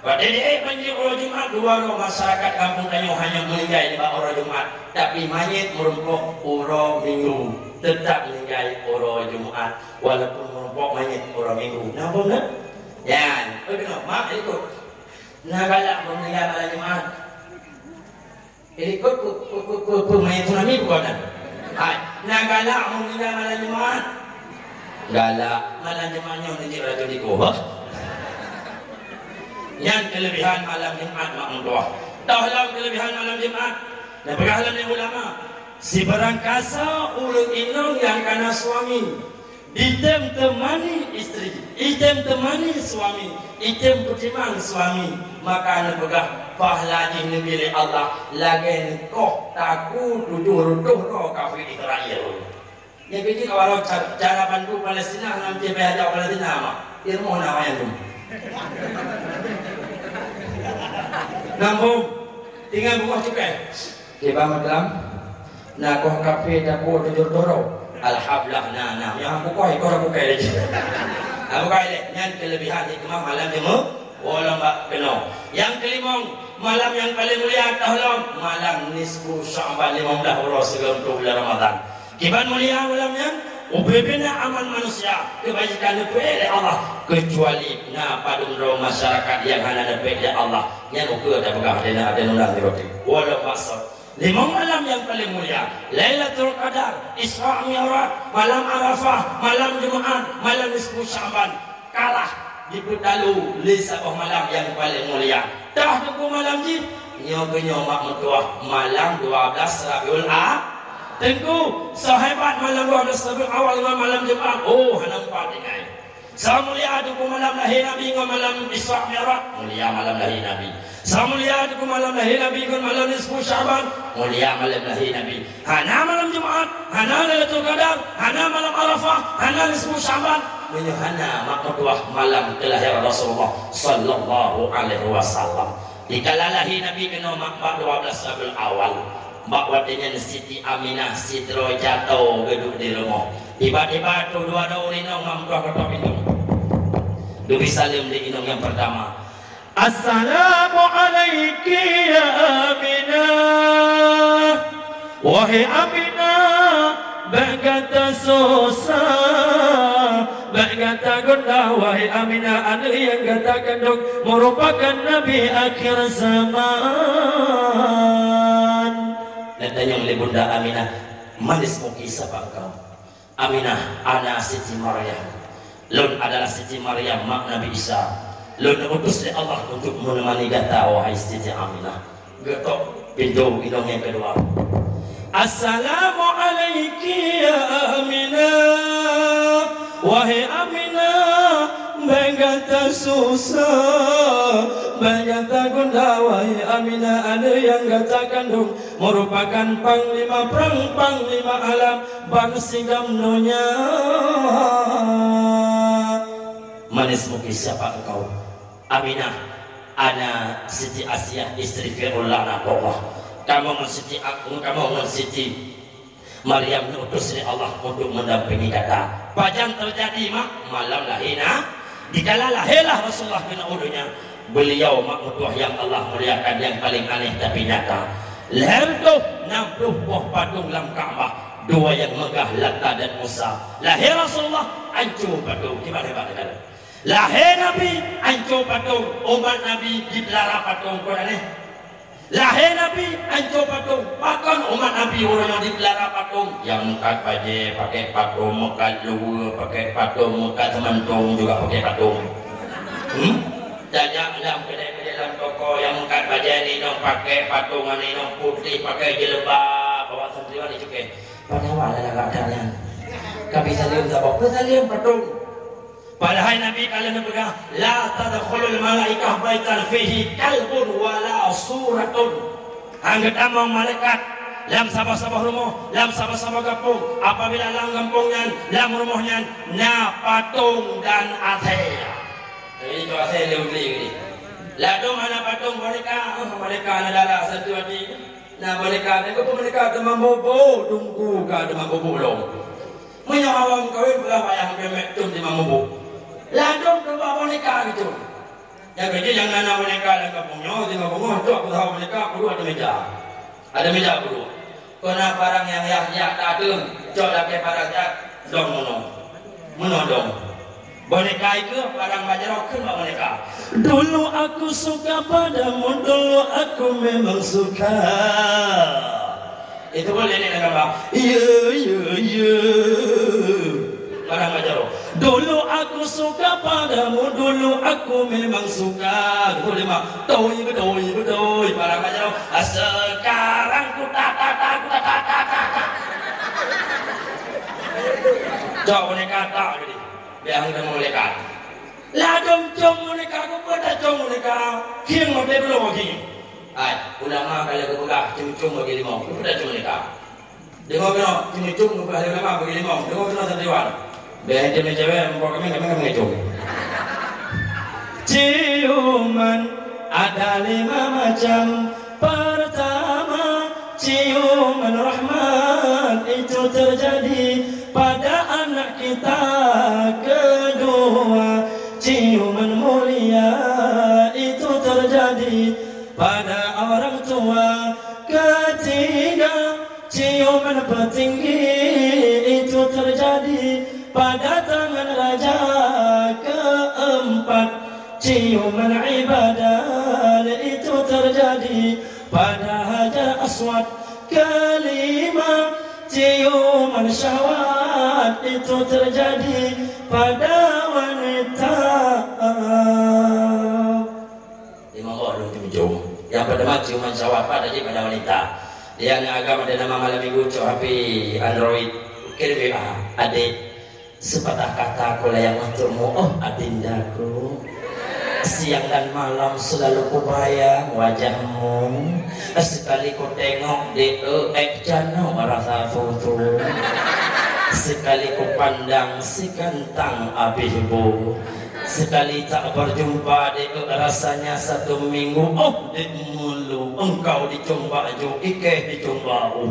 Watèe diék banjir uroe Jumat, dua droe masyarakat gampông tanyoe hana meuninggai nibak uroe Jumat, tapi manyét meurumpok uroe Minggu, teutap meuninggai uroe Jumat, walaupun meurumpok manyét uroe Minggu. Na phôn na? Nyan, oi keunoe, mak, ikôt. Na galak meuninggai malam Jumat. Jadi, peue, peue, peue, peue, peue, peue, manyét tsunami bukan, kan? Hai, na galak meuninggai malam Jumat? Galak. Malam Jumat nyoe neujeuet racun tikus, bah. Nyan keulebihan malam Jumat, mak meutuah. Toh lom keulebihan malam Jumat. Neupeugah lom lé ulama, sibarang kasa ureueng inong nyang kana suami, item teumani istri, item teumani suami, item peutimang suami, maka neupeugah pahala jih neubri lé Allah lagèe neukoh takue tujoh reutôh droe kafé Israel. Nyang keujeuet awak cara, cara bantu Palestina, hana meusti payah jak Palestina, mak. Di rumoh na awak nyan tu. Nambông, tinggai beungoh cukai. Kiban meutelam, na koh kafé takue tujoh reutôh droe. Alhamdulillah, na, na. Nyang bukai, koh bukai lé. Na bukai lé. Nyan keulebihan hikmah malam Jumat. Woe lom bak keunoe. Nyang keulimong, malam nyang paleng mulia toh lom, malam nisfu Sya'ban, limong blah uroe sigoe reutôh bulan Ramadhan. Kiban mulia malam nyan, ubé-ubé na amal manusia, keubajikan neupeuék lé Allah, keucuali na padum droe masyarakat nyang hana neupeuék lé Allah. Nyan ukeue tapeugah ateueh na, ateueh na, ateueh na. Woe lom bak sot. Limong malam nyang paleng mulia, Lailatul Qadar, Isra Mi'raj, malam Arafah, malam Jumat, malam nisfu Sya'ban, kalah dipeutalu lé saboh malam nyang paleng mulia. Toh teungku malam jih? Nyoe keuh nyoe mak meutuah, malam dua belas Rabiul A-, teungku, soe hebat malam dua belas Rabiul Awal ngon malam Jumat? Oh, hana meupat tinggai. Soe mulia teungku malam lahé Nabi ngon malam Isra Mi'raj? Mulia malam lahé Nabi. Soe mulia teungku malam lahé Nabi ngon malam nisfu Sya'ban? Mulia malam lahé Nabi. Hana malam Jumat, hana Lailatul Qadar, hana malam Arafah, hana nisfu Sya'ban, meunyoe hana mak meutuah malam keulahiran Rasulullah sallallahu alaihi wasallam. Dikala lahé Nabi keunoe mak bak dua belas Rabiul Awal. Bak watèe nyan Siti Aminah sidroe jato geuduek di rumoh. Tiba-tiba troh dua droe ureueng inong mak meutuah ketok pintoe. Geubri saleuem lé inong nyang peurtama. "Assalamu'alaiki ya Aminah. Wahai Aminah, bèk gata susah, bèk gata gundah, wahai Aminah, aneuk nyang gata kandong meurupakan nabi akhir zaman." Neutanyong lé Bunda Aminah, "Man ismuki, sapa engkau?" "Aminah, ana Siti Maryam. Lôn adalah Siti Maryam, mak Nabi Isa. Lôn diutus lé Allah untuk menemani gata, wahai Siti Aminah." Geutok pintoe inong nyang keudua. "Assalamu'alaiki ya Aminah. Wahai Aminah, bèk gata susah, bèk gata gundah, wahai Aminah, aneuk nyang gata kandong meurupakan panglima prang, panglima alam bansigom donya." "Man ismuki, siapa engkau?" "Aminah, ana Siti Asiah, istri Fir'aun laknatullah. Kamoe ngon Siti Ak-, kamoe ngon Siti Maryam diutus lé Allah untuk mendampingi gata." "Pajan teujadi, mak?" "Malam lahé na-, dikala lahé lah Rasulullah keunoe u donya, beliau mak meutuah nyang Allah muliakan nyang paleng aneh tapi nyata. Lhèe reutôh nam ploh boh patong lam Ka'bah, dua nyang meugah Lata dan Uzza. Lahé Rasulullah, anco patong." Kiban hebat teuka. Lahé Nabi, anco patong. Umat Nabi dipeulara patong, kon aneh. Lahé Nabi, anco patong. Pakon umat Nabi uroe nyoe dipeulara patong? Nyang meukat bajèe pakèk patong, meukat luweue pakèk patong, meukat seumantong juga pakèk patong. Hmm? Tajak lam keudè-keudè lam toko, nyang meukat bajèe nyan inong pakèk patong, nyan inong putéh pakèk jilbab, awak santriwan jicukéh. Padahai awak lagak that nyan. Ka peusaleuem saboh, peusaleuem patong. Padahai Nabi ka lheueh neupeugah, "La tadkhulul malaikah baitan fihi kalbun wala suratun." Han geutamong malaikat lam saboh-saboh rumoh, lam saboh-saboh gampông, apabila lam gampông nyan, lam rumoh nyan na patong dan athée. Jadi tu asai lé uji ni. Ladom hana patong boneka, oh, boneka na darah satu hati. Na boneka, tengok pun boneka teumam bobo, tunggu ka teumam bobo lom. Meunyoe awak kawin, peugah payah meukeumeh tôm teumam bobo. Ladom teumam boneka gitu. Nyang keujeuet nyang na boneka lam kampung nyoe, teungoh beungoh trok peusaho boneka peuduek ateueh meja. Ateueh meja peuduek. Kon na parang nyang yah-yah tateun, cok lakée parang jak, dong meunoe. Meunoe dong. Boneka ikeu parang bak jaroe kheun bak boneka. Dulu aku suka padamu, dulu aku memang suka. Itu pun nenek dah gambar. Iya, iya, iya. Padang Majaro. Dulu aku suka padamu, dulu aku memang suka. Betul lima. Toi, betul, betul. Padang Majaro. Sekarang ku tak, tak, tak, ku tak, tak, tak, tak, tak. Cok boneka tak jadi. Biar hang tengok malaikat. Ladom com boneka, ku pun tak com boneka. Khieng mabé dulu khieng. Hai, ulama kalau geupeugah cum-cum bagi limong, ku pun tak com boneka. Deungoe keunoe, cumi-cumi keu ahli ulama bagi limong. Deungoe keunoe santriwan. Bèk cumi cewek, muka kami, kami, kami ngicum. Ciuman ada lima macam. Pertama, ciuman rahmat itu terjadi pada anak kita. Kedua, ciuman mulia itu terjadi pada orang tua. Ketiga, ciuman petinggi itu terjadi pada tangan raja. Keempat, ciuman ibadah itu terjadi pada Hajar Aswad. Kelima, ciuman syahwat itu terjadi pada wanita. Limong boh lôn cium-cium. Nyang peutama ciuman syahwat pada jih pada wanita. Di aneuk agam ada nama malam minggu cok H P Android, kirim W A, "Adik, sepatah kata kulayang untukmu, oh adindaku. Siang dan malam selalu kubayang wajahmu. Sekali kutengok di ek jano rasa susu. Sekali kupandang si ganteng abih bu." Sekali tak berjumpa dek, rasanya satu minggu, oh dek mulu, engkau dicumba ju, ikeh dicumba u.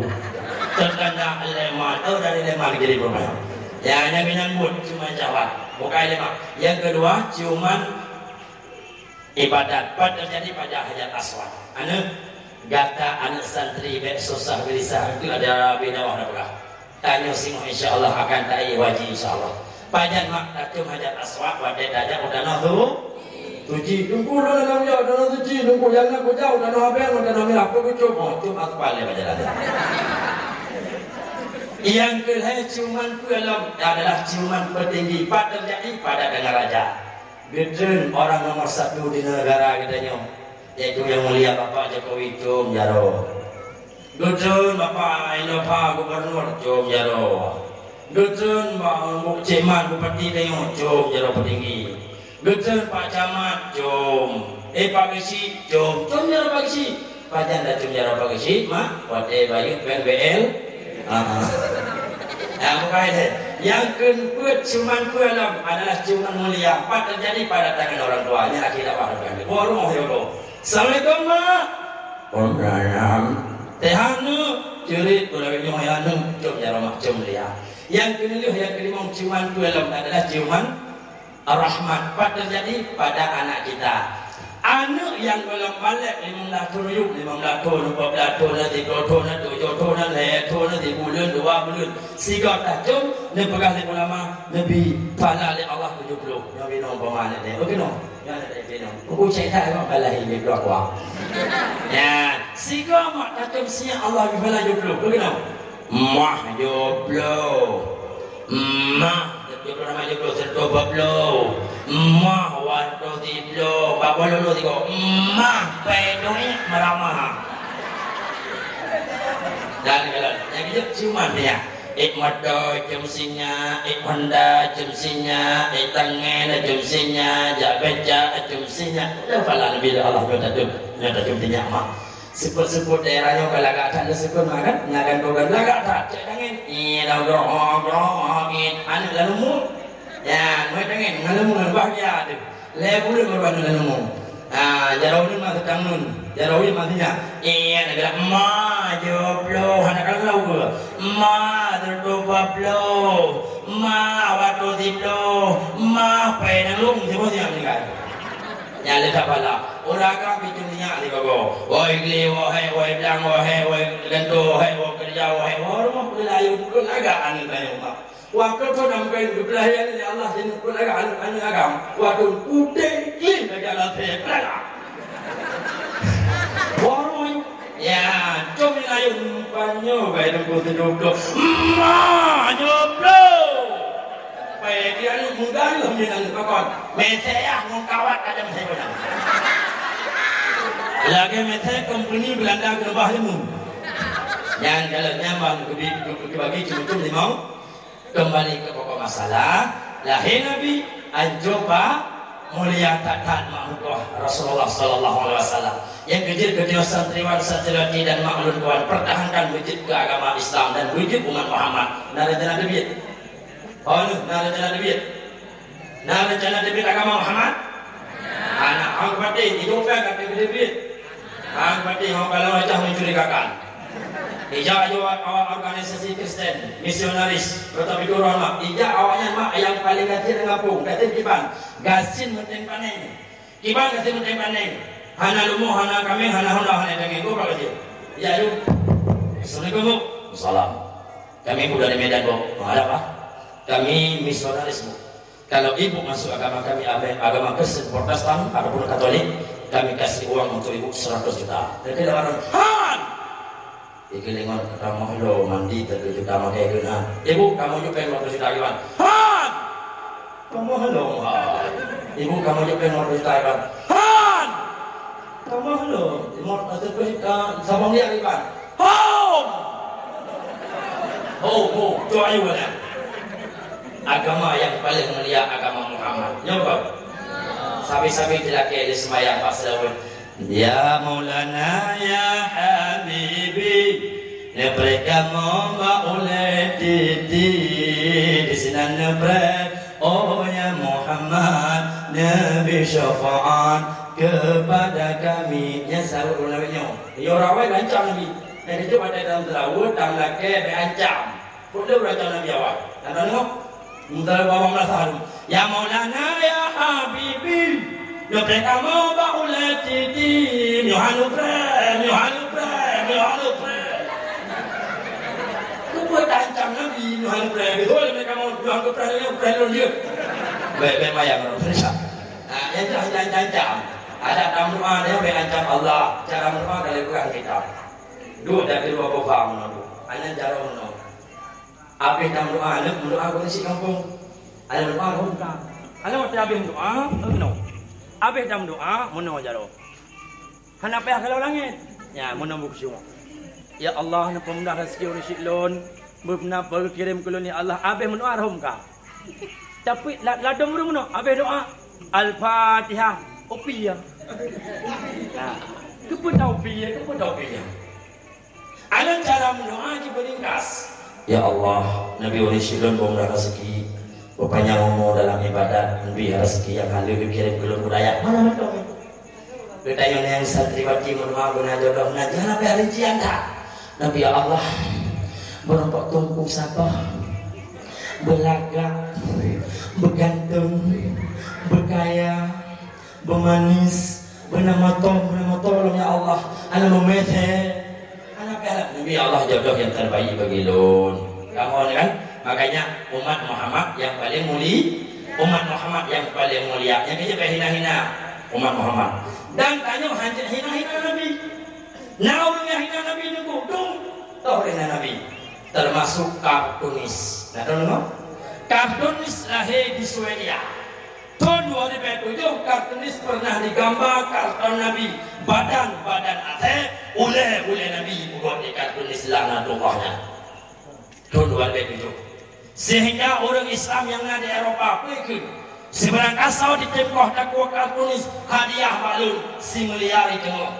Tertanda leman, oh dari leman jadi berubah. Ya, yang menyambut cuma jawab, bukan leman. Yang kedua, ciuman ibadat. Pada jadi pada Hajar Aswad. Aneuk, gata aneuk santri bek susah gelisah, itu ada beda wah dah peugah. Tanyoe singoh insya Allah akan taék haji insya Allah. Pajan mak tacium Hajar Aswad watèe tajak u tanoh su-, suci. Teungku lôn lam jak tanoh suci, teungku nyang na kujak u tanoh abang, u tanoh mirah, peue kucium, oh, cium aspal lé pajan ada. Nyang keulhèe ciuman peue lom adalah ciuman peutinggi, pat teujadi pada dengan raja. Geutreun orang nomor satu di negara geutanyoe, yaitu Yang Mulia Bapak Jokowi, cium jaroe. Geutreun Bapak Innova Gubernur, cium jaroe. Geutreun Pak Cekman Bupati Tayong, cium jaroe peutinggi. Geutreun Pak Camat, cium. Eh, Pak Geuchik, cium. Cium jaroe Pak Geuchik. Pajan tacium jaroe Pak Geuchik, mak? Watèe bayeue péng B L. Ah. Nah, bukai deh. Nyang keupeuet ciuman peue lom adalah ciuman mulia. Pat teujadi pada tangan orang tua. Nyan laki dakwah. Buah rumoh ya, bro. Assalamualaikum, Mak. Waalaikumsalam. Teuh aneuk, ceurit, ulawét nyoe ya aneuk, cium jaroe mak, cium lia. Nyang keulhèe, nyang keulimong ciuman peue lom adalah ciuman rahmat. Pat teujadi pada anak kita. Aneuk nyang gohlom balek limong blah thôn yub, limong blah thôn, empat blah thôn, siplôh thôn, tujoh thôn, lhèe thôn, sibuleuen, dua buleuen. Sigoe tacium, neupeugah lé ulama, neubi pahala lé Allah tujoh plôh. Nyoe binoe umpama aneuk nyoe. Oke, noh. Nyan ada yang bilang, "Buku cek tak, memang kalah ini dua kuah." Ya, sigoe mak tatem siap Allah di mana joplo, begitu? Mah joplo. Mah, joplo nama joplo, serta bablo. Mah wan to siblo, bablo lo sigoe. Mah, pedoi meramah. Dan kalau, yang hidup ciuman dia. Ék moto cium sinyak, ék Honda cium sinyak, ék tangen cium sinyak, jak beca cium sinyak. Dah pala Nabi Allah nyoe tacium, nyoe tacium sinyak mah. Seupôt-seupôt daerah nyoe ka lagak that, seupôt mah kan? Nyan kan bukan lagak that, cek tangen. Iya dah groho groho it. Aneuk lalu mu. Ya, ngon tangen, lalu mu bahagia tu. Lhèe buleuen baru aneuk lôn leumo. Ah, jaroe ulôn ma seutang lôn. Jaroe ulôn ma sinyak. Ingat lagèe ma joplo hana kalon lawa. Ma sireutoh ploh. Ma watèe siploh. Ma pèng nang lôn siboh sinyak meuninggai. Nyan lé that bala. Ureueng agam pih cit nyak sibagoe. Wahai glé, wahai, wahai blang, wahai, wahai gantoe, wahai, wahai keureuja, wahai, wahai rumoh peulayeue, peulagak aneuk tanyoe. Waktu tu nam kain geubeulah lé Allah sini pun agak anu anu agam. Waktu putih clean bagi Allah saya peulagak. Baru ya, com ni lain panyo bai dengku seduka. Ma nyoblo. Pai dia ni muda ni hanya nak pakon. Mesej ah ngong kawat ada mesej kau. Lagi mesej kompeni Belanda ke lebah ilmu. Nyan kalau nyaman kebagi cuma-cuma limau. Kembali ke pokok masalah, lahé Nabi, anjoe pa mulia that-that mak meutuah Rasulullah sallallahu alaihi wasallam. Nyang keujeuet keu droe santriwan, santriwati dan mak lôn tuan, pertahankan beujeuet keu agama Islam dan beujeuet umat Muhammad. Na rencana teubiet? Oh, na rencana teubiet? Na rencana teubiet agama Muhammad? Hana, hang pati, idong ka kata keubiet. Hang pati, hang kalau wajah mencurigakan. Ijak ayo awak organisasi Kristen, misionaris, tetapi tu rahmat. Ijak awaknyan mak yang paling gasien di kampung, gasien kiban, gasien meunteng paneng. Kiban gasien meunteng paneng. Hana lumoh, hana kameng, hana honda, hana daging. Go bak gasien. Ijak ayo. Assalamualaikum, Bu. Salam. Kami Bu dari Medan, Bu. Menghadap, ah. Kami misionaris, Bu. Kalau ibu masuk agama kami, ame-, agama Kristen, Protestan, ataupun Katolik, kami kasih uang untuk ibu seratus juta. Jadi orang, "Han!" Iki lingon kamoe lo mandi satu juta makai guna. "Ibu, kamoe jok pèng lima puluh juta yuan." "Han!" "Kamoe lo, hai." "Ibu, kamoe jok pèng lima puluh juta yuan." "Han!" "Kamoe lo, lima puluh juta, sabang dia yuan." Hom! Ho, ho, tu ayu lah. Agama yang paling mulia agama Muhammad. Nyoe ba. Sabe-sabe teulakèe lé seumayang bak seulaweuet. Ya Maulana ya Habibi, neupreh kamoe bak ulèe titi, di sinan neupreh, oh ya Muhammad, neubri syafaat kepada kami. Nyan seuraweuet ulama nyoe. Yo rawai rancang Nabi. Nyang keujeuet watèe dalam seulaweuet, tam lakèe bèk ancam. Peue lé rancang Nabi awai? Dan teudeungoe, meunteue bawang meurasa haru. Ya Maulana, ya Habibi, neupreh kamoe bak ulèe titi, nyoe hana preh, nyoe hana preh, nyoe hana preh. Keupeue taancam Nabi, nyoe hana preh? Beutôi lé kamoe, nyoe hana preh, nyoe preh lôn jeuet. Bèk, bèk mayang lôn preh. Nah, nyang tu hana ancam. Adak tameudoa nyoe bèk ancam Allah. Cara meudoa ka lheueh peugah kitab. Duek dan keudua boh bang meunoe. Aneuk jaroe meunoe. Abéh tameudoa, aneuk meudoa keu si kampung. Aneuk meudoa keu muka. Aneuk watèe abéh meudoa, meunoe. Abéh tameudoa, meunoe jaroe. Hana payah keu langèt. Nya, meunoe bukeusiueng. Ya Allah, neupeumudah raseuki ureueng syik lôn. Beuna peukirém keu lôn, ya Allah. Abéh meudoa rhom ka. Tapi la-, ladôm ureueng meunoe, abéh doa, Al-Fatihah, upi ya. Nah, keupeue taupi ya, keupeue taupi ya. Aneuk cara meudoa jih beuringkas. Ya Allah, neubri ureueng syik lôn bông raseuki, beupanyang umu dalam ibadat, neubri raseuki nyang haleue geukirém keu lôn budaya. Mana mantong? Geutanyoe nyang santriwati meudoa beuna jodoh na, jangan sampai rincian that. Nabi ya Allah, beurumpok teungku saboh, beulagak, beuganteng, beukaya, beumanis, beuna moto, beuna moto lom ya Allah, aneuk meumeusé. Aneuk piala Nabi Allah jodoh yang terbaik bagi lôn. Kamoe ni kan? Makanya umat Muhammad yang paling muli-, umat Muhammad yang paling mulia. Nyang keuh jeuet hina-hina umat Muhammad. Dan tanyoe hanjeuet hina-hina Nabi. Na ureueng nyang hina Nabi nyoe dum, toh hina Nabi. Termasuk kartunis. Na deungoe? Kartunis lahé di Swedia. Thôn dua ribèe tujoh, kartunis pernah digamba karton Nabi, badan-badan asèe, ulèe-ulèe Nabi peubuet di kartunis laknatullah nyan. Thôn dua ribèe tujoh. Sehingga ureueng Islam nyang na di Eropa peue kheun, sibarang kasoe jitimpoh takue kartunis hadiah bak lôn similiar iteungoh.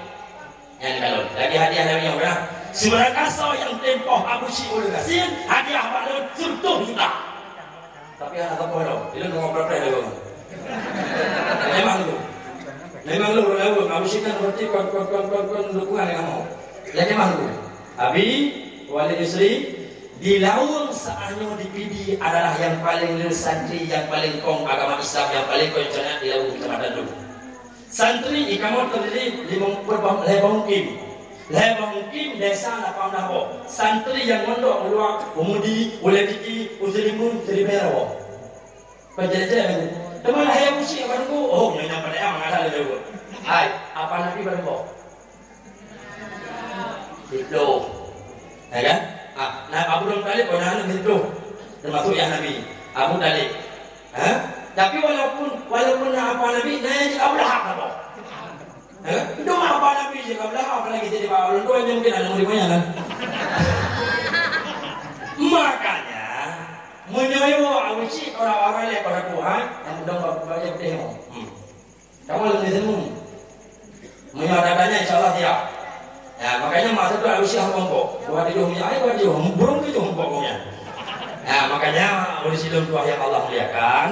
Nyan kalon, lagèe hadiah dari nyoe, ya. Sibarang kasoe nyang timpoh Abu Syik Ulèe Gasien, hadiah bak lôn sireutoh juta. Tapi hana sapeue lom, ilôn deungoe preh-preh lé lôn. Memang tu. Memang lu lawan, Abu Syikan berarti kon, kon, kon, kon, kon dukungan dengan mau. Jadi mah tu. Abi, Walid Yusri, di Laweueng saat nyoe di Pidie adalah yang paling le santri, yang paling kong agama Islam, yang paling kong syariat di Laweueng Kecamatan Dum. Santri ikamah terdiri limong, lhèe boh mukim. Lhèe boh mukim desa lapan belas boh. Santri yang mondok u luwa, u Mudi, u Lekiki, u Seulimeum, Siribèe Rawoe. Kon jelek-jelek lagu. Teuma lahé Abu Syik Abu Teungku. Oh, nyoe nyang pandai amat ada lé jaweueb. Hai, apa Nabi bareng boh? Siplôh. Ya kan? Ah, nah, Abu Thalib pun aneuk siplôh. Termasuk yah Nabi. Abu Thalib. Ha? Tapi walaupun, walaupun na apa Nabi, na nyang Abu Lahab saboh. Eh? Dong apa Nabi je ka beulah, apalagi jadi bak ureueng tuha, nyan mungkin aneuk murit manyang kan? Makanya, meunyoe Abu Syik orang-orang lé pada Tuhan, nyang dong bak, bak, bak, bak, hmm. Kamu lagi semu. Meunyoe ada tanya, insya Allah siap. Ya, makanya masa tu Abu Syik hamba kok. Dua tujuh minyak, ai, dua tujuh, burung tujuh hamba koknya. Ya, makanya, oleh sidang tuah yang Allah muliakan,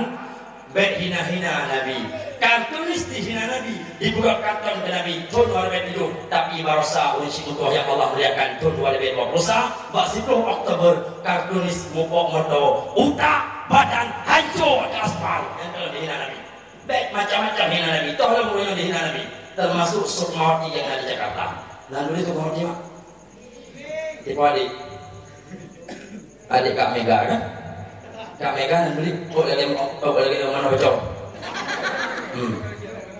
Bèk hina-hina Nabi. Kartunis dihina Nabi, dipeugah karton keu Nabi thon dua ribèe tujoh, tapi barosa ureueng syiek meutuah nyang Allah muliakan thon dua ribèe dua puluh sa, bak siplôh Oktober, kartunis mupok moto, utak, badan hancô ateueh aspal. Nyang keuneuk dihina Nabi. Bèk macam-macam hina Nabi. Toh lom ureueng nyang dihina Nabi, termasuk Sukmawati nyang na di Jakarta. Nan dulu Sukmawati, mak. Tipu adik. Adik Kak Mega kan? Kak Mega nan beli, kok lagi, kok lagi mana bocor? Hmm.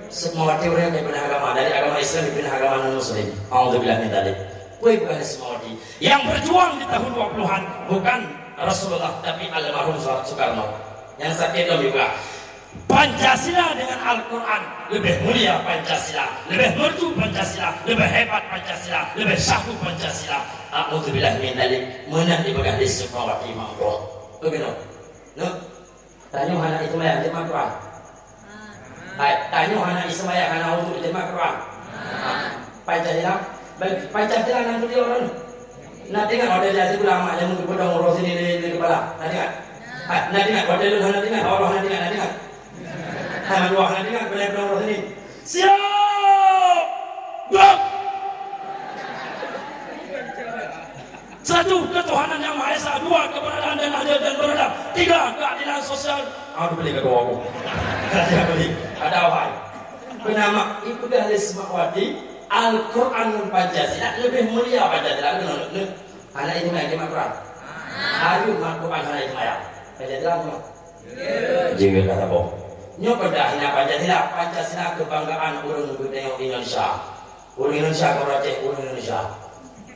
Semua teori yang dipindah agama, dari agama Islam dipindah agama non-muslim. Alhamdulillah min dzalik. Woi, bukan semua di. Yang berjuang di tahun dua puluhan bukan Rasulullah, tapi almarhum Soekarno. Yang sakit lebih berat. Pancasila dengan Al-Quran, lebih mulia Pancasila, lebih merdu Pancasila, lebih hebat Pancasila, lebih syahdu Pancasila. A'udzubillah min dzalik. Meunan dipeugah lé Sukmawati Mangkroe. Begitu. Noh. Tanyoe hana iseumayang, jeuet mat Quran. Hai, tanyoe hana iseumayang, hana udhu, jeuet mat Quran. Pancasila, bagi Pancasila nan tuju orang. Na teuingat watèe jak sikula mak jameun geupeudong uroe sini di, di kepala. Na teuingat? Ha, na teuingat watèe lôn hana teuingat, Allah na teuingat, na teuingat. Ha, mandua hana teuingat, peudong uroe sini. Siap! Gerak! Satu ketuhanan yang Maha Esa, dua keberadaan dan adil dan beradab, tiga keadilan sosial. Aduh, beli kedua aku. Ada beli, ada wahai. Peunama ipeugah lé Sukmawati, Al-Quran ngon Pancasila lebih mulia Pancasila. Anak itu main jeuet mat Quran. Hareuem mat Quran hana itu main. Pancasila cuma. Jeuet kata boh. Nyoe peugah hina Pancasila, Pancasila kebanggaan ureueng geutanyoe Indonesia. Ureueng Indonesia, ureueng Aceh, ureueng Indonesia.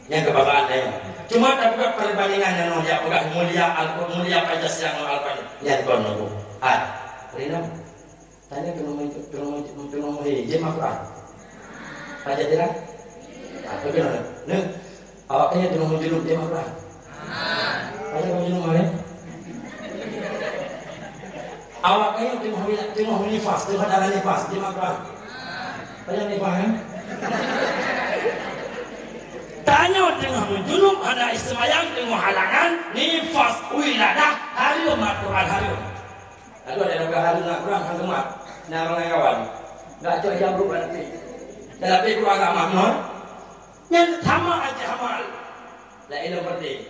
Nyang kebanggaan tanyoe. Cuma tapeugah perbandingan nyoe, jak peugah mulia Al-Quran, mulia Pancasila ngon Al-Quran. Nyan kon nunggu. Hai. Rina. Tanya tengok, tengok, tengok, eh, jeuet mat Quran. Pancasila? Apa kena? Nah, awak kaya tengok menjelum jeuet mat Quran. Pancasila menjelum mana? Awak kaya tengok, tengok nifas, tengok darah nifas, jeuet mat Quran. Pancasila nifas, eh? Tanyoe teungoh meujunub hana iseumayang, teungoh halangan, nifas, wiladah, hareuem mat Quran, hareuem. Lalu ada dua hari nak Quran hang geumah. Nah, bangai kawan. Enggak cok jam berubah nanti. Dalam Quran agama non. Nyan sama aja amal. Lah ilmu penting.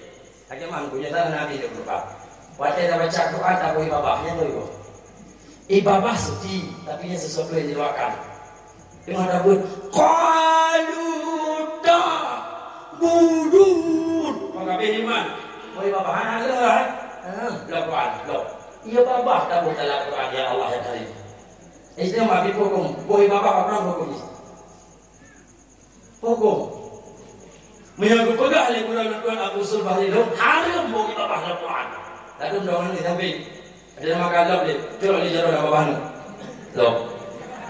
Lagi mah punya sana Nabi dia berubah. Watèe dah baca Quran tak boleh babah, nyan boleh. Ibadah suci, tapi nyan sesuatu yang diluarkan. Teungoh tabeuet, "Qalu ta'budun." Maka beh iman. Woi, babah hana geura, eh? Ha, bloe Quran, bloe. Iya babah tabeuet dalam Quran, ya Allah, ya Karim. Itu mah dihukum. Woi, babah, apa hukum ni? Hukum. Meunyoe geupeugah lé gurèe lôn tuan Abu Usul Bahri lôn, hareuem bagi babah lam Quran. Lalu meudoa ni sampai ada nama kalam dia, curah di jalan apa bahan. Loh.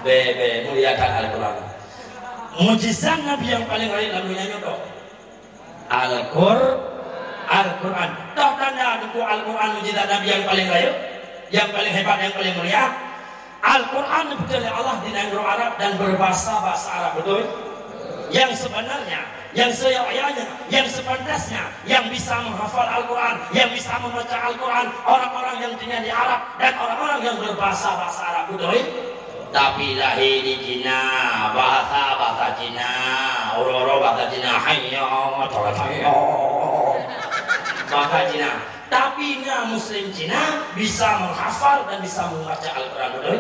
Be, be, muliakan Al-Quran. Mujizat Nabi yang paling lain lalu nyanyi tu. Al-Qur-, Al-Quran. Toh tanda duku Al-Quran mujizat Nabi yang paling lain, yang paling hebat, yang paling mulia. Al-Quran dipeugah oleh Allah di nanggroe Arab dan berbahasa bahasa Arab, betul? Yang sebenarnya, yang seyogyanya, yang sepantasnya, yang bisa menghafal Al-Quran, yang bisa membaca Al-Quran, orang-orang yang tinggal di Arab, Dan orang-orang yang berbahasa-bahasa Arab beutôi, tapi lahé di Cina, bahasa-bahasa Cina, uroe-uroe bahasa Cina, hayya, hayya, bahasa Cina. Tapi na muslim Cina bisa menghafal dan bisa membaca Al-Quran beutôi.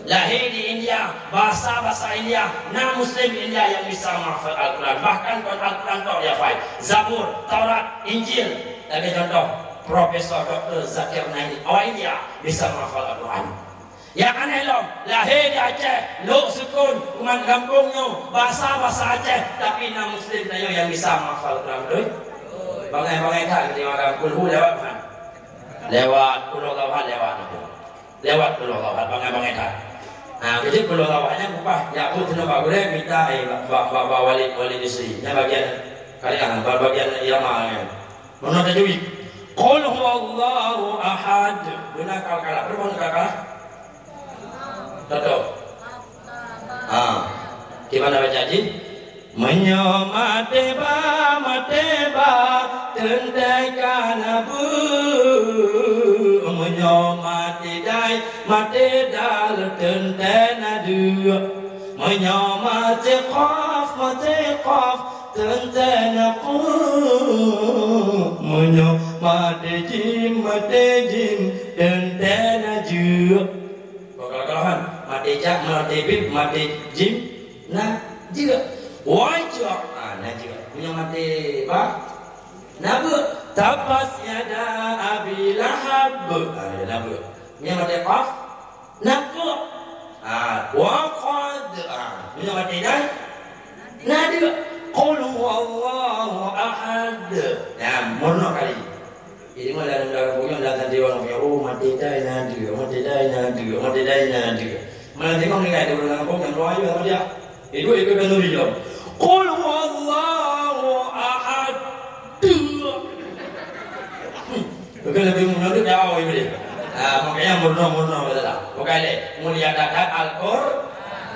Lahé di India, bahasa-bahasa India, na muslim India yang bisa menghafal Al-Quran. Bahkan kon Al-Quran tok dia hafai. Zabur, Taurat, Injil. Lagèe contoh, Profesor Doktor Zakir Naik, orang India, bisa menghafal Al-Quran. Nyang aneh lom, lahé di Aceh, Lhoksukon, kuman gampông nyoe, bahasa-bahasa Aceh, tapi na muslim tanyoe nyang bisa menghafal Al-Quran, beutôi? Bangai-bangai that, keudéh malam, Kulhu lewat, bukan? Lewat, Kulhu lewat, lewat. Lewat Kulhu lewat, bangai-bangai that. Ha, keujeuet Kulhu lewat nyan upah, jak buet keunoe bak gurèe, mita, eh, bak, bak, bak, bak Walid, Walid Yusri. Nyan bagian, kali ah, bak bagian irama nyan. Meunoe tajwid. Qul huwallahu ahad. Beuna kalkalah. Beuna kalkalah. Contoh. Ha. Gimana baca jih? Meunyoe maté ba, maté ba, teuntèe ka na beuet. Meunyoe maté dai, maté dal, teuntèe na deuek. Meunyoe maté qaf, maté qaf, teuntèe na qeuek. Meunyoe maté jim, maté jim, teuntèe na jeuk. Kalau-kalau han, maté jak, maté bib, maté jim, na jeuk. Wajak, ah, na jeuk. Meunyoe maté ba, na beuek. Tabbat yada Abi Lahab. Ah, na beuek. Meunyoe maté qaf, na keuek. Ah, wa qad. Ah, meunyoe maté dai, na deuek. Qul huwallahu ahad. Nyan, meunoe kali. Jadi, malah dalam bunyong, dalam santriwan, oh, maté dai na deuek, maté dai na deuek, maté dai na deuek. Malah tengok ni kan, ada orang kampung yang doa juga sama dia. Itu, itu kan nuri dia. Qul huwallahu ahad. Deuek. Hmm. Bukan lebih mulia tu jauh ini. Ah, makanya murno-murno betul lah. Bukan leh. Mulia dadat Al-Qur-,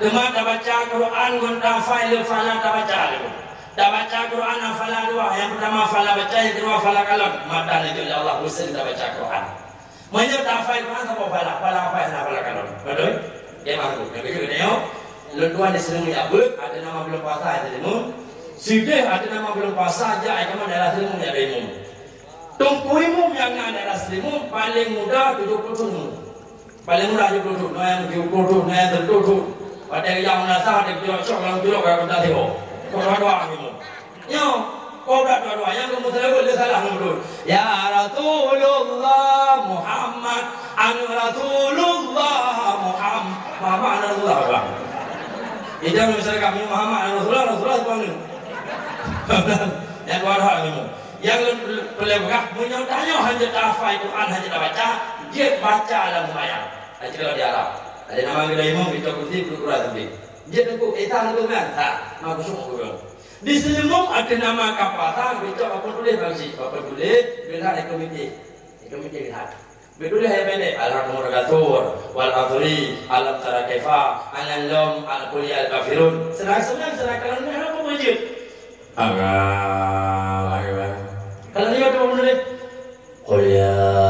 teuma tabaca Quran ngon tahafai le fala tabaca le. Tabaca Quran hafala dua. Yang pertama hafala baca, yang kedua hafala kalon. Mata neujok lé Allah, usaha tabaca Quran. Meunyoe tahafai Quran saboh hafala, hafala hafai hana hafala kalon. Betul? Dia mampu. Tapi juga dia, lôn tuan di Seuleumeung jak beuet, ada nama bulan puasa di Seuleumeung. Sideh ada nama bulan puasa, jak ai kamoe daerah Seuleumeung jak beuet imum. Teungku imum nyang na daerah Seuleumeung paling muda tujuh puluh thon. Paling muda tujuh puluh thon, na nyang tujuh puluh thon, na nyang tujuh puluh thon. Watèe nyang meunasah, watèe geujok cok lam culok ka keuntang tiboh. Kok dua-dua nyoe. Nyoe, kok dua-dua nyang geumeuseulaweuet lé salah ngon beutôi. Ya Rasulullah Muhammad, anu Rasulullah Muhammad, Muhammad anu Rasulullah, bang. Ija misalkan Muhammad anu Rasulullah, Rasulullah siapa ni? Nyang dua-dua nyoe. Nyang lôn peureulèe peugah, meunyoe tanyoe hana tahafai Quran, hana tabaca, jeuet baca lam seumayang. Hai, cit lom di Arab. Ada nama geuda imum, itu kursi, puluh kurang sampai. Jeuet teungku, eh, tang tu kan? Ha, maka syukur. Di Seuleumeung ada nama kapasa, geucok papan tuléh bak cit. Papan tuléh, geuda komite. Komite geuda. Beutôi hai pendek, Alhamdulillah, wal asri, alam tara kaifa, anan lom, al kuliah al kafirun. Seunang-seunang, seunang kalon ni apa wajib? Agak, agak. Kalau ni apa menulis? Kuliah.